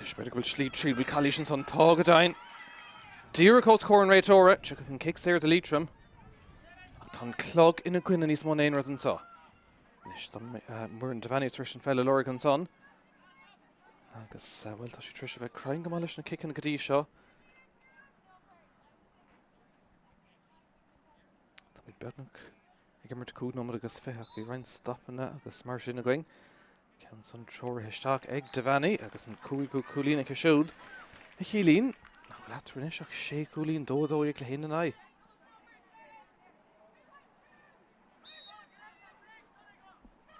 Anois b'fhéidir go bhfuil slí tríd, bhfuil calaois ansan, tá go deimhin. Díreach os comhair an réiteora, tiocfaidh an cic saor do Liatroim. Ach tá an clog ina gcoinne níos mó ná aon rud anseo. Anois tá Muireann Devaney tar éis an pheil a lorg ansan. Agus, bhuel, tá sí tar éis a bheith cruinn go maith leis na ciceanna go dtí seo. Táimid beagnach ag imirt 5 nóiméad agus 20 ach bhí roinnt stopanna agus mar sin againn. Ceann san treoraithe isteach ag Devaney agus an cúigiú cúilín aici siúd. A chiallaíonn nach bhfuil eatarthu anois ach sé chúilín, 2 12 le haon 9.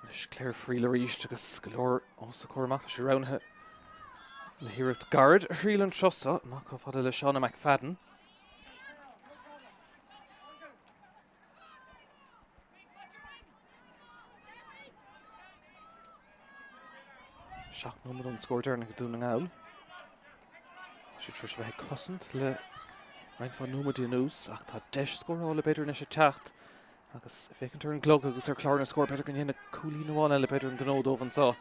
Anois Claire Friel arís agus go leor os a comhair amach. Tá sí roghnaithe le hiarracht gairid a thriail an turas seo amach chomh fada le Shauna McFadden. 7 nóiméad ón scór deireanach ag Dún na nGall. Tá siad tar éis a bheith ag cosaint le roinnt mhaith nóiméidí anuas ach tá deis scórála b'fhéidir anois ag teacht agus féachaint ar an gclog agus ar chlár na scór b'fhéidir go ndéanfaidh cúilín amháin eile b'fhéidir an gnó dóibh anseo.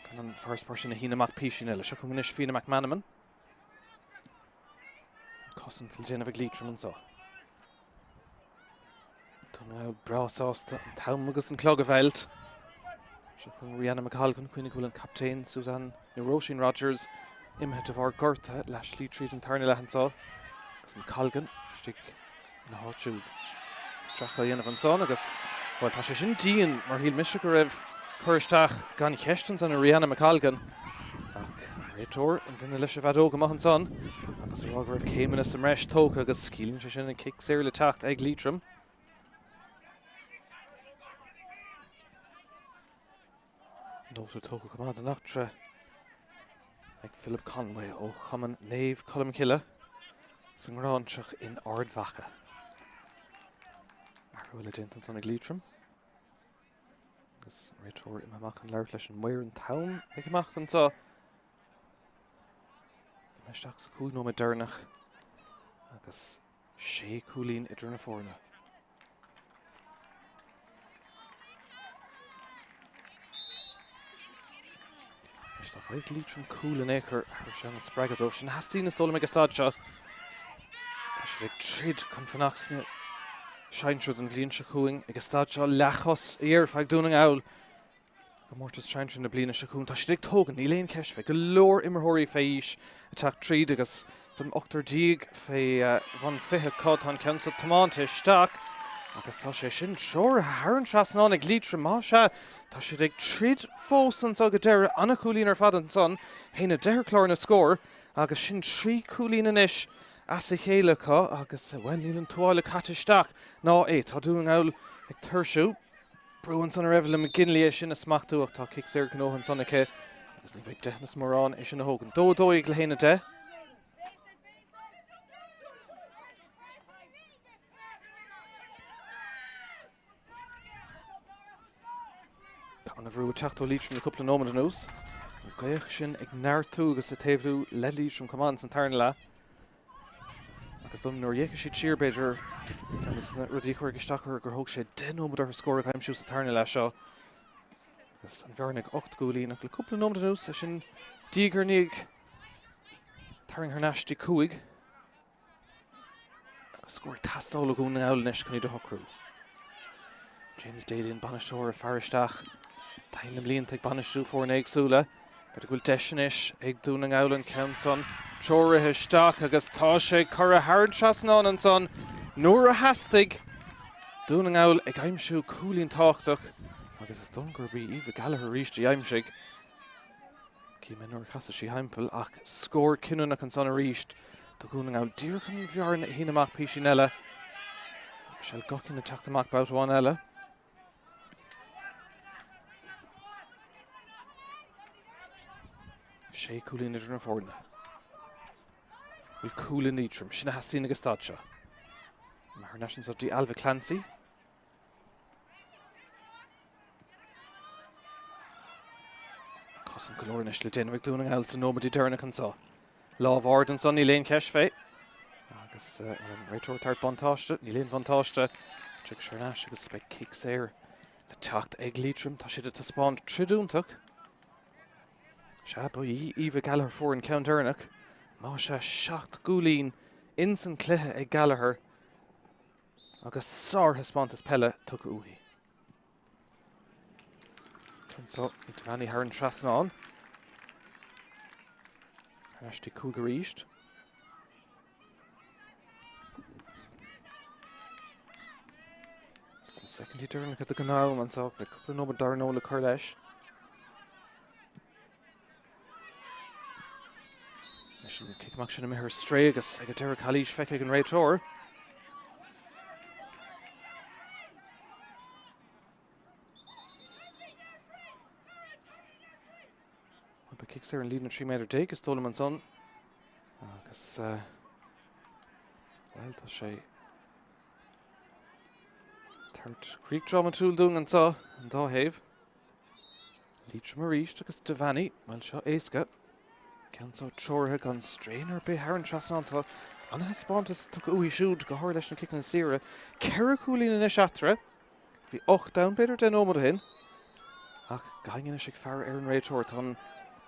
Gan an farasbarr sin a shíneadh amach písín eile. Seo chugainn anois Fiona McManaman. Cosaint le déanamh ag Liatroim anseo. Dún na nGall breá sásta an t-am agus an clog a mheilt. Seo chugainn Rihanna McColgan, cuimhnigh go bhfuil an captaen Suzanne nó Róisín Rogers imithe de bharr gortaithe leathshlí tríd an tarna leath anseo agus McColgan istigh ina háit siúd. Stracadh á dhéanamh ansan agus, bhuel, tá sé sin dian mar shíl mise go raibh cur isteach gan cheist ansan ar Rihanna McColgan ach an réiteoir, an duine leis an bhfeadóg amuigh ansan agus a rá go raibh céimeanna sa mbreis tógtha agus ciallaíonn sé sin an cic saor le teacht ag Liatroim. Nóta tógtha go maith den eachtra ag Philip Conway ó Chumann Naomh Colmcille sa nGráinseach in Ard Mhacha. Athrú eile déanta ansan ag Liatroim. Agus an réiteoir imithe amach chun labhairt leis an maor an t-am ag imeacht anseo. Imithe isteach sa 5 nóiméad deireanach agus sé cúilín idir na foirne. Anois dá bhfaigheadh Liatroim cúl in aon chor thabharfadh sé an-spreagadh dóibh. Sin a theastaíonn is dóigh liom ag an staid seo. Tá siad ag troid chun fanacht sna sinsir don bhliain seo chugainn ag an staid seo leathchos a déarfá ag Dún na nGall. gcomórtas sinsir na bliana seo chugainn. Tá siad ag tógaint, níl aon cheist fé. Go leor imreoirí fé aois ag teacht tríd agus san ochtar déag fé bhun 20 acu. Tá an ceann seo tiomáinte isteach agus tá sé sin treoraithe thar an trasnán ag Liatroim. Más ea, tá siad ag troid fós anseo go deireadh. An-chúilín ar fad ansan, 1-10 ar chlár na scór agus sin 3 chúilín anois as a chéile acu agus, bhuel, níl an tuáille caite isteach ná é. Tá Dún na nGall ag tuirsiú. Brú ansan ar Evelyn McGinley é sin a smachtú ach tá cic saor gnóthaithe ansan aici agus ní bheidh deitheanas mórán é sin a thógaint. 2 12 le 1 10. Tá an-bhrú ag teacht ó Liatroim le cúpla nóiméad anuas. An ghaoth sin ag neartú agus ag taobhlú le Liatroim chomh maith san tarna leath. Agus dom nuair a d'fhéach siad siar b'fhéidir ceann de na rudaí a chuirfeadh isteach orthu gur thóg sé 10 nóiméad orthu scór a aimsiú sa tarna leath seo. Agus an bhearna ag 8 gcúilín ach le cúpla nóiméad anuas é sin diaidh ar ndiaidh tarraingthe thar n-ais dtí 5. Agus scór ag teastáil ó Dhún na nGall anois chun iad a shocrú. James Daly an bainisteoir ag faire isteach. Taithí na mblianta ag bainistiú foirne éagsúla. B'fhéidir go bhfuil deis anois ag Dún na nGall an ceann san treoraithe isteach agus tá sé curtha thar an trasnán ansan nuair a theastaigh. Dún na nGall ag aimsiú cúilín tábhachtach agus is dóigh gurb í Eva Gallagher arís a d'aimsigh. Cé mé nuair a chasfaidh sí thimpeall ach scór cinniúnach ansan arís do Dhún na nGall. Díreach an bhearna a shíneadh amach písín eile. Michelle Guckian ag teacht amach babhta amháin eile. Sé cúilín idir na foirne. Bhfuil cúl in Liatroim. Sin a theastaíonn ag an staid seo. Thar n-ais anseo dtí Ailbhe Clancy. Cosaint go leor anois le déanamh ag Dún na nGall sna nóiméidí deireanacha anseo. Lámh ard ansan, níl aon cheist fé. Agus an réiteoir ag tabhairt buntáiste, níl aon bhuntáiste. Tiocfaidh sé thar n-ais agus beidh cic saor le teacht ag Liatroim. Tá siad ag taispeáint troid iontach. Sea, ba í Aoibhe Gallagher a fuair an ceann deireanach. Más ea, 7 gcúilín ins an cluiche ag Gallagher agus sárthaispeántas peile tugtha uaithi. Ceann seo ag Devaney thar an trasnán. Ar ais dtí 5 arís. Sna soicindí deireanacha de ghnáth anseo le cúpla nóiméad dar ndóigh le cur leis. Leis an cic amach sin imithe ar strae agus ag an deireadh calaois feicthe ag an réiteoir. Ba cic saor ar an líne 13 méadar is dóigh liom ansan agus bhuel tá sé tabhairt críoch drámatúil dúinn anseo an dá thaobh. Liatroim arís agus Devaney, bhuel seo éasca. Ceann seo treoraithe gan straidhn ar bith thar an trasnán. Tá an-thaispeántas tugtha uaithi siúd, go háirithe leis na ciceanna saora. Ceithre chúilín anois eatarthu. Bhí 8 ann b'fhéidir 10 nóiméad ó shin. Ach gach éinne anois ag faire ar an réiteoir. Tá an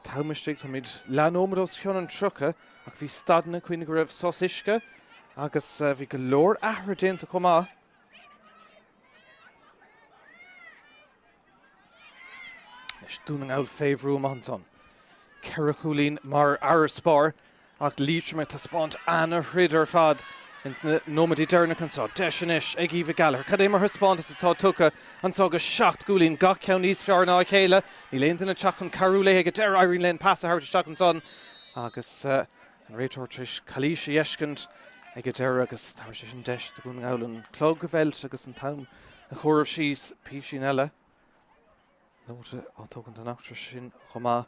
t-am istigh, táimid leathnóiméad os cionn an 30 ach bhí stadanna, cuimhnigh go raibh sos uisce agus bhí go leor athruithe déanta chomh maith. Anois Dún na nGall fé bhrú amach ansan. Ceithre chúilín mar fharasbarr ach Liatroim ag taispeáint ana-throid ar fad ins na nóiméidí deireanacha anseo. Deis anois ag Aoibhe Gallagher. Cad é mar thaispeántas atá tugtha anseo agus 7 gcúilín, gach ceann níos fearr ná a chéile. Níl aon duine ag teacht chun cabhrú léi ag an deireadh. Éiríonn léi an pas a thabhairt isteach ansan agus an réiteoir tar éis calaois a fheiscint ag an deireadh agus tabharfaidh sé sin deis do Dhún na nGall an clog a mheilt agus an t-am a chomhaireamh síos písín eile. Nóta á tógaint den eachtra sin chomh maith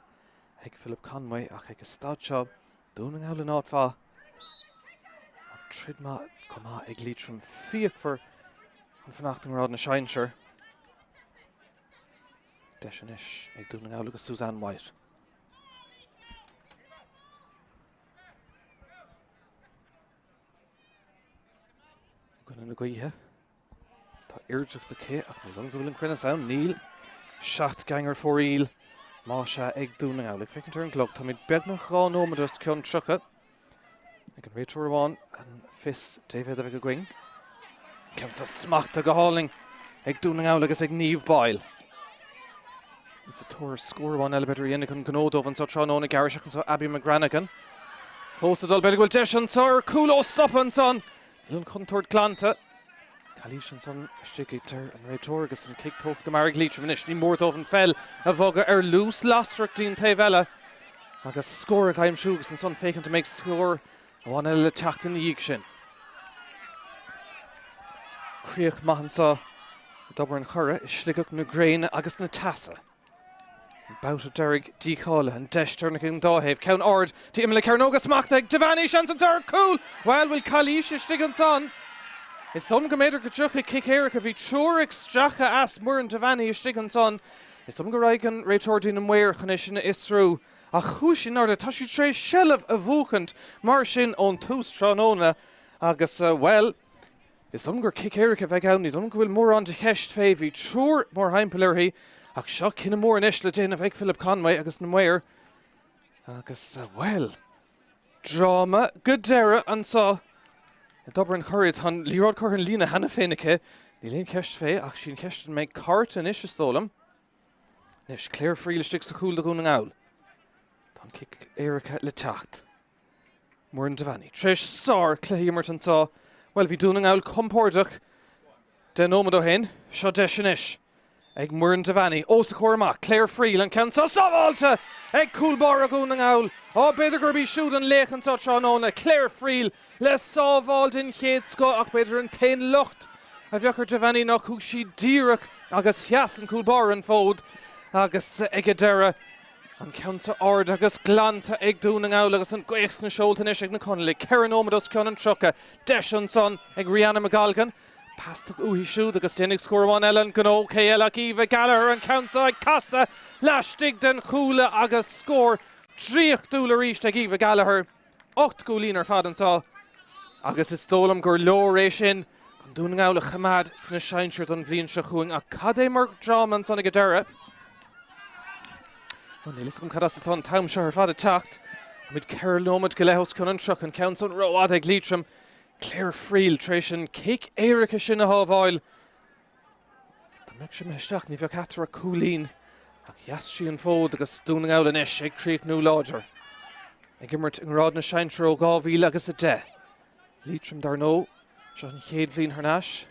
ag Philip Conway ach ag an staid seo, Dún na nGall in áit mhaith ach troid maith chomh maith ag Liatroim fíochmhar chun fanacht i ngrád na sinsear. Deis anois ag Dún na nGall agus Suzanne White. I gcoinne na gaoithe. Tá airdeacht aici ach ní dóigh liom go bhfuil an cruinneas ann. Níl. 7 geangar fóraoil más ea ag Dún na nGall. Ag féachaint ar an gclog, táimid beagnach 2 nóiméad os cionn 30. Ag an réiteoir amháin an fios dé mhéad a bheidh againn. Ceann seo smachtaithe go hálainn ag Dún na nGall agus ag Niamh Boyle. Sa tóir scór amháin eile b'fhéidir a dhéanfadh an gnó dóibh anseo tráthnóna gearradh isteach anseo Abby McGranagan. Fós ag dul b'fhéidir go bhfuil deis anseo ar cúl ó stopadh ansan. Níl an chontúirt glanta. Calaois ansan istigh a deir an réiteoir agus an cic tógtha go mear ag Liatroim anois. Ní mór dóibh an pheil a bhogadh ar luas lasrach dtí'n taobh eile agus scór a aimsiú agus ansan féachaint an mbeidh scór amháin eile le teacht ina dhiaidh sin. Críoch maith anseo i dTobar an Choire i Sligeach na gréine agus na teasa. An babhta deiridh dícháilithe, an deis deireanach ag an dá thaobh. Ceann ard dtí imeall na cearnóige, smachtaithe ag Devaney, seans anseo ar chúl! Bhuel, bhfuil calaois istigh ansan? Is dóigh liom go mb'fhéidir go dtiocfaidh cic éirice. Bhí triúr ag stracadh as Muireann Devaney istigh ansan. Is dóigh liom go raghaidh an réiteoir dtí na maoir chun é sin a fhiosrú. Ach chuaigh sí in airde. Tá sí tar éis seilbh a bhuachaint mar sin ón tús tráthnóna agus, bhuel, Is dóigh liom gur cic éirice a bheidh ann, ní dóigh liom go bhfuil mórán de cheist fé, bhí triúr mórthimpeall uirthi, ach seo cinneadh mór anois le déanamh ag Philip Conway agus na maoir agus, bhuel, dráma go deireadh anseo i dTobar an Choire. Tá an liathróid curtha ar an líne cheana féin aici, níl aon cheist fé, ach sí an cheist an mbeidh cárta anois is dóigh liom. Anois, Claire Friel istigh sa chúl do Dhún na nGall. Tá an cic éirice le teacht. Muireann Devaney tar éis sár-chluiche a imirt anseo. Bhuel, bhí Dún na nGall compordach 10 nóiméad ó shin. Seo deis anois ag Muireann Devaney. Os a comhair amach, Claire Friel, an ceann seo sábháilte ag cúl báire Dhún na nGall. Á, b'fhéidir gurb í siúd an laoch anseo tráthnóna, Claire Friel le sábháil den chéad scoth ach b'fhéidir an t-aon locht a bheadh ar Devaney ná chuaigh sí díreach agus sheas an cúl báire an fód agus ag an deireadh An ceann seo ard agus glanta ag Dún na nGall agus an ghaoth sna seolta anois ag na Conallaigh. 4 nóiméad os cionn an 30. Deis ansan ag Rianna McColgan. Pas tugtha uaithi siúd agus déanfaidh scór amháin eile an gnó. Cé eile ach Aoibhe Gallagher, an ceann seo ag casadh laistigh den chuaille agus scór draíochtúil arís ag Aoibhe Gallagher. 8 gcúilín ar fad anseo agus is dóigh liom gur leor é sin chun Dún na nGall a choimeád sna sinsir don bhliain seo chugainn. Ach cad é mar dhráma ansan ag an deireadh? Bhuel, níl fhios agam cad as atá an t-am seo ar fad ag teacht. Táimid 4 nóiméad go leith os cionn an 30, an ceann san rófhada ag Liatroim. Claire Friel tar éis an cic éirice sin a shábháil. Dá mbeadh sé imithe isteach ní bheadh eatarthu ach cúilín ach sheas sí an fód agus Dún na nGall anois ag críochnú láidir. Ag imirt i ngrád na sinsear ó 2000 agus 10. Liatroim dar ndóigh, seo an chéad bhliain thar n-ais.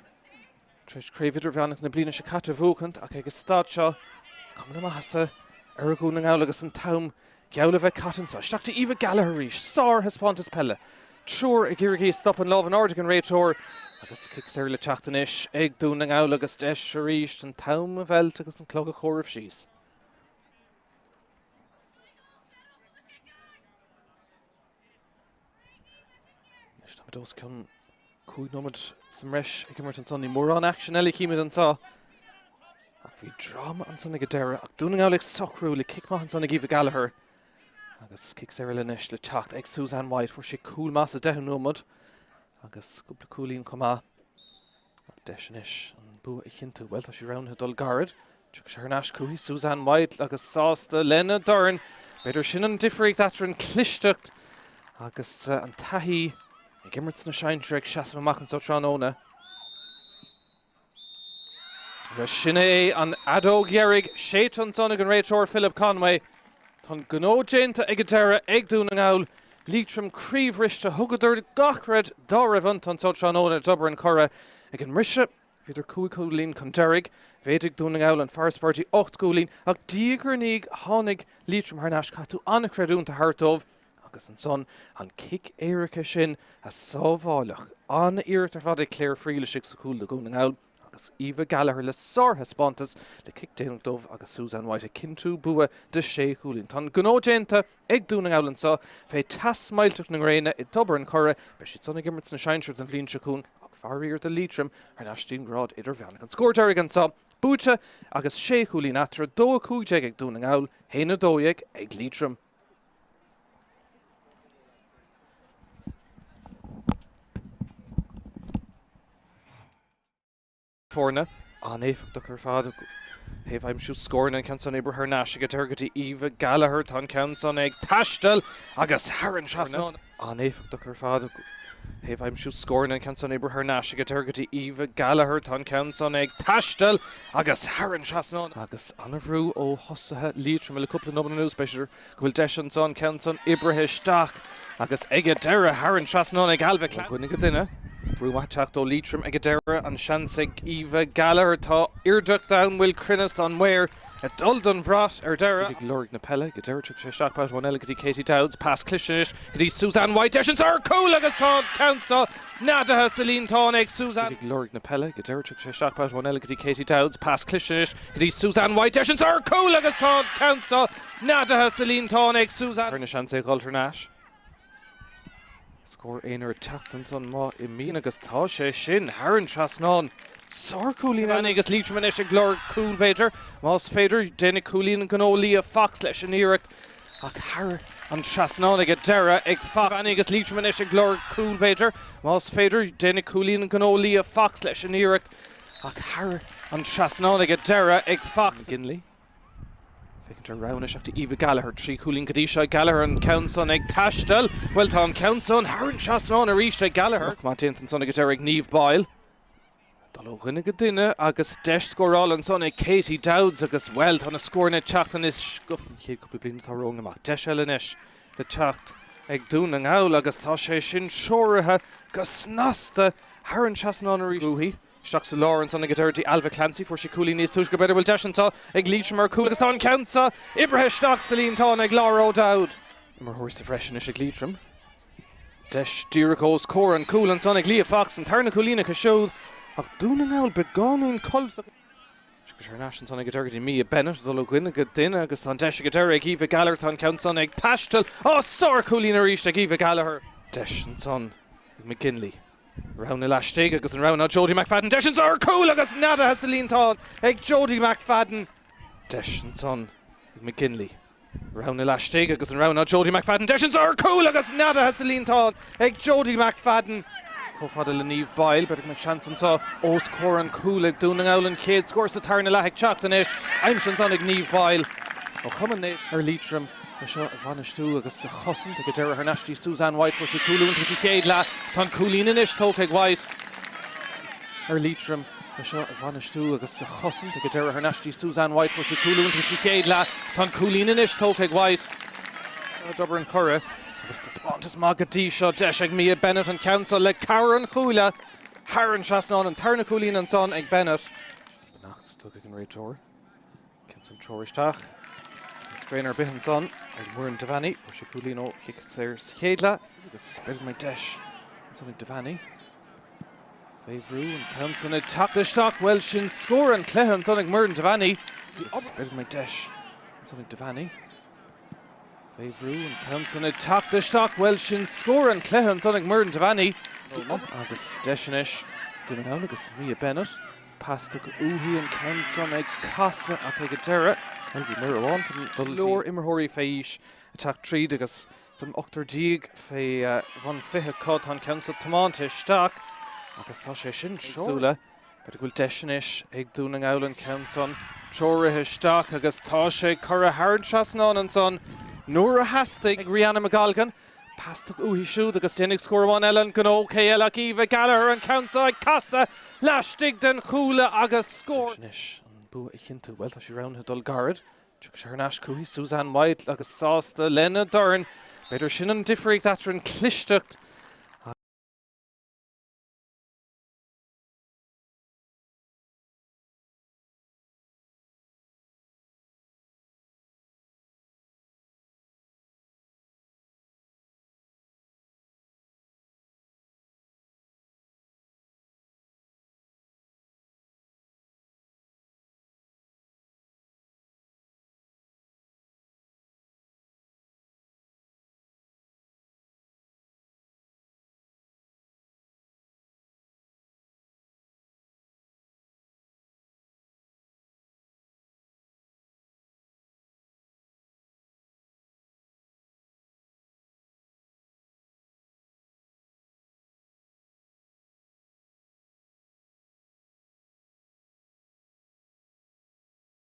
Tar éis Craobh Idirmheánach na bliana seo caite a bhuachaint ach ag an staid seo, cuma na maitheasa ar Dhún na nGall agus an t-am geall a bheith caite anseo. Isteach do Aoibhe Gallagher arís, sárthaispeántas peile. Triúr ag iarraidh í a stop, an lámh in airde ag an réiteoir agus cic saor le teacht anois ag Dún na nGall agus deis arís an t-am a mheilt agus an clog a chomhaireamh síos. Anois táimid os cionn 5 nóiméad sa mbreis ag imirt ansan. Ní mórán aicsean eile a chímid anseo. Ach bhí dráma ansan ag an deireadh ach Dún na nGall ag socrú le cic maith ansan ag Aoibhe Gallagher. Agus cic saor eile anois le teacht ag Suzanne White. Fuair sí cúl maith sa deichiú nóiméad agus cúpla cúilín chomh maith. Ach deis anois an bua a chinntiú. Bhuel, tá sí roghnaithe dul gairid. Tiocfaidh sé thar n-ais chuici, Suzanne White agus sásta lena dorn. B'fhéidir sin an difríocht eatarthu, an clisteacht agus an taithí ag imirt sna sinsir ag seasamh amach anseo tráthnóna. Agus sin é an fheadóg dheiridh séidte ansan ag an réiteoir Philip Conway. Tá an gnó déanta ag an deireadh ag Dún na nGall. Liatroim croíbhriste, thugadar gach rud dá raibh iontu anseo tráthnóna i dTobar an Choire. Ag an mbriseadh, bhíodar 5 chúilín chun deiridh. Mhéadaigh Dún na nGall an farasbarr dtí 8 gcúilín ach diaidh ar ndiaidh tháinig Liatroim thar n-ais. Caithfidh tú an-chreidiúint a thabhairt dóibh agus ansan an cic éirice sin a sábháileadh. An-iarracht ar fad ag Claire Friel istigh sa chúl do Dhún na nGall. Agus Aoibhe Gallagher le sárthaispeántas le cic déanach dóibh agus Suzanne White ag cinntiú bua de shé chúilín. Tá an gnó déanta ag Dún na nGall anseo fé teas millteach na gréine i dTobar an Choire. Beidh siad san ag imirt sna sinsir don bhliain seo chugainn ach faraor do Liatroim thar n-ais dtí'n grád idirmheánach. An scór deiridh anseo buaite agus sé chúilín eatarthu, 2-15 ag Dún na nGall, 1-12 ag Liatroim. Foirne an-éifeachtach ar fad ó thaobh aimsiú scóranna, an ceann san oibrithe thar n-ais ag an deireadh go dtí Aoibhe Gallagher. Tá an ceann san ag taisteal agus thar an trasnán. An-éifeachtach ar fad ó thaobh aimsiú scóranna, an ceann san oibrithe thar n-ais ag an deireadh go dtí Aoibhe Gallagher. Tá an ceann san ag taisteal agus thar an trasnán. Agus an-bhrú ó thosaithe Liatroma le cúpla nóiméad anuas, b'fhéidir go bhfuil deis anso an ceann san oibrithe isteach agus ag an deireadh thar an trasnán ag Ailbhe Clancy. Ó dhuine go duine, brú maith ag teacht ó Liatroim ag an deireadh, an seans ag Aoibhe Gallagher, tá airdeacht ann, bhfuil cruinneas, tá an maor ag dul don bhrat ar deireadh. Ag lorg na peile, ag an deireadh tiocfaidh sé isteach babhta amháin eile go dtí Katie Dowds, pas cliste anois go dtí Suzanne White, deis anso ar chúl agus tá an ceann seo neadaithe sa líontán ag Suzanne. Ag lorg na peile, ag an deireadh tiocfaidh sé isteach babhta amháin eile go dtí Katie Dowds, pas cliste anois go dtí Suzanne White, deis anso ar chúl agus tá an ceann seo Neadaithe sa líontán ag Suzanne. Tarna seans é dhul thar n-ais. Scór aonair ag teacht ansan má imíonn agus tá sé sin thar an trasnán. Sárchúilín eile agus Liatroim anois ag lorg cúl b'fhéidir. Más féidir, déanfaidh cúilín an gnó Leah Fox leis an iarracht ach thar an trasnán ag an deireadh ag Fox. agus Liatroim anois ag lorg cúl b'fhéidir. Más féidir, déanfaidh cúilín an gnó Leah Fox leis an iarracht ach thar an trasnán ag an deireadh ag Fox. McGinley. Féachaint ar rogha anois ach d'Aoibhe Gallagher. 3 chúilín go dtí seo ag Gallagher, an ceann san ag taisteal. Bhuel, tá an ceann san thar an trasnán arís ag Gallagher. Rud maith déanta ansan ag an deireadh ag Niamh Boyle. Dul ó dhuine go duine agus deis scórála ansan ag Katie Dowds agus, bhuel, tá na scóranna ag teacht anois go. An chéad cúpla bliain atá romhainn amach. Deis eile anois le teacht ag Dún na nGall agus tá sé sin treoraithe go snasta thar an trasnán arís. Uaithi. Isteach sa lár ansan ag an deireadh dtí Ailbhe Clancy. Fuair sí cúilín níos túisce. B'fhéidir go bhfuil deis anseo ag Liatroim ar chúl agus tá an ceann seo oibrithe isteach sa líontán ag Laura O'Dowd. Imreoir sa bhreis anois ag Liatroim. Deis díreach os comhair an chúil ansan ag Leah Fox, an tarna cúilín acu siúd ach Dún na nGall beagáinín cuibheach. Tiocfaidh sé thar n-ais ansan ag an deireadh go dtí Mia Bennett, dul ó dhuine go duine agus tá an deis ag an deireadh ag Aoibhe Gallagher, tá an ceann san ag taisteal. Á, sárchúilín arís ag Aoibhe Gallagher! Deis ansan ag McGinley. Rogha laistigh agus an rogha ná Jodie McFadden. Deis anso ar chúl agus neadaithe sa líontán ag Jodie McFadden. Deis ansan ag McGinley. Rogha laistigh agus an rogha ná Jodie McFadden. Deis anso ar chúl agus neadaithe sa líontán ag Jodie McFadden. Chomh fada le Niamh Boyle, b'fhéidir go mbeidh seans anso os comhair an chúil ag Dún na nGall an chéad scór sa tarna leath ag teacht anois. Aimsithe ansan ag Niamh Boyle. ó Chumann Naomh ar Liatroim é seo a bhainistiú agus a chosaint ag an deireadh thar n-ais dtí Suzanne White. Fuair sí cúl iontach sa chéad leath. Tá an cúilín anois tógtha ag White. Ar Liatroim é seo a bhainistiú agus a chosaint ag an deireadh thar n-ais dtí Suzanne White. Fuair sí cúl iontach sa chéad leath. Tá an cúilín anois tógtha ag White. I dTobar an Choire agus taispeántas maith go dtí seo. Deis ag Mia Bennett an ceann seo le cabhair an chuaille thar an trasnán. An tarna cúilín ansan ag Bennett. Beannacht tugtha ag an réiteoir. Ceann san treoraithe isteach. Níl straon ar bith ansan ag Muireann Devaney. Fuair sí cúilín ó chic saor sa chéad leath agus b'fhéidir go mbeidh deis ansan ag Devaney. Fé bhrú an ceann san ag teacht isteach. Bhuel sin scór an chluiche ansan ag Muireann Devaney. Agus b'fhéidir go mbeidh deis ansan ag Devaney. Fé bhrú an ceann san ag teacht isteach. Bhuel sin scór an chluiche ansan ag Muireann Devaney. Agus deis anois Dún na nGall agus Mia Bennett. Pas tugtha uaithi an ceann san ag casadh ach ag an deireadh, bhuel bhí Muire amháin chun dul leor imreoirí fé aois ag teacht tríd agus san ochtar déag fé bhun 20 acu tá an ceann so tiomáinte isteach agus tá sé sin éagsúla. B'fhéidir go bhfuil deis anois ag Dún na nGall an ceann san treoraithe isteach agus tá sé curtha thar an trasnán ansan nuair a theastaigh ag Rianna McColgan. Pas tugtha uaithi siúd agus déanfaidh scór amháin eile an gnó. Cé eile ach Eva Gallagher an ceann so ag casadh laistigh den chuaille agus scór. Deis anois an bua a chinntiú. Bhuel tá sí roghnaithe dul gairid. Tiocfaidh sé thar n-ais chuici Suzanne White agus sásta lena dorn. B'fhéidir sin an difríocht eatarthu an chlisteacht.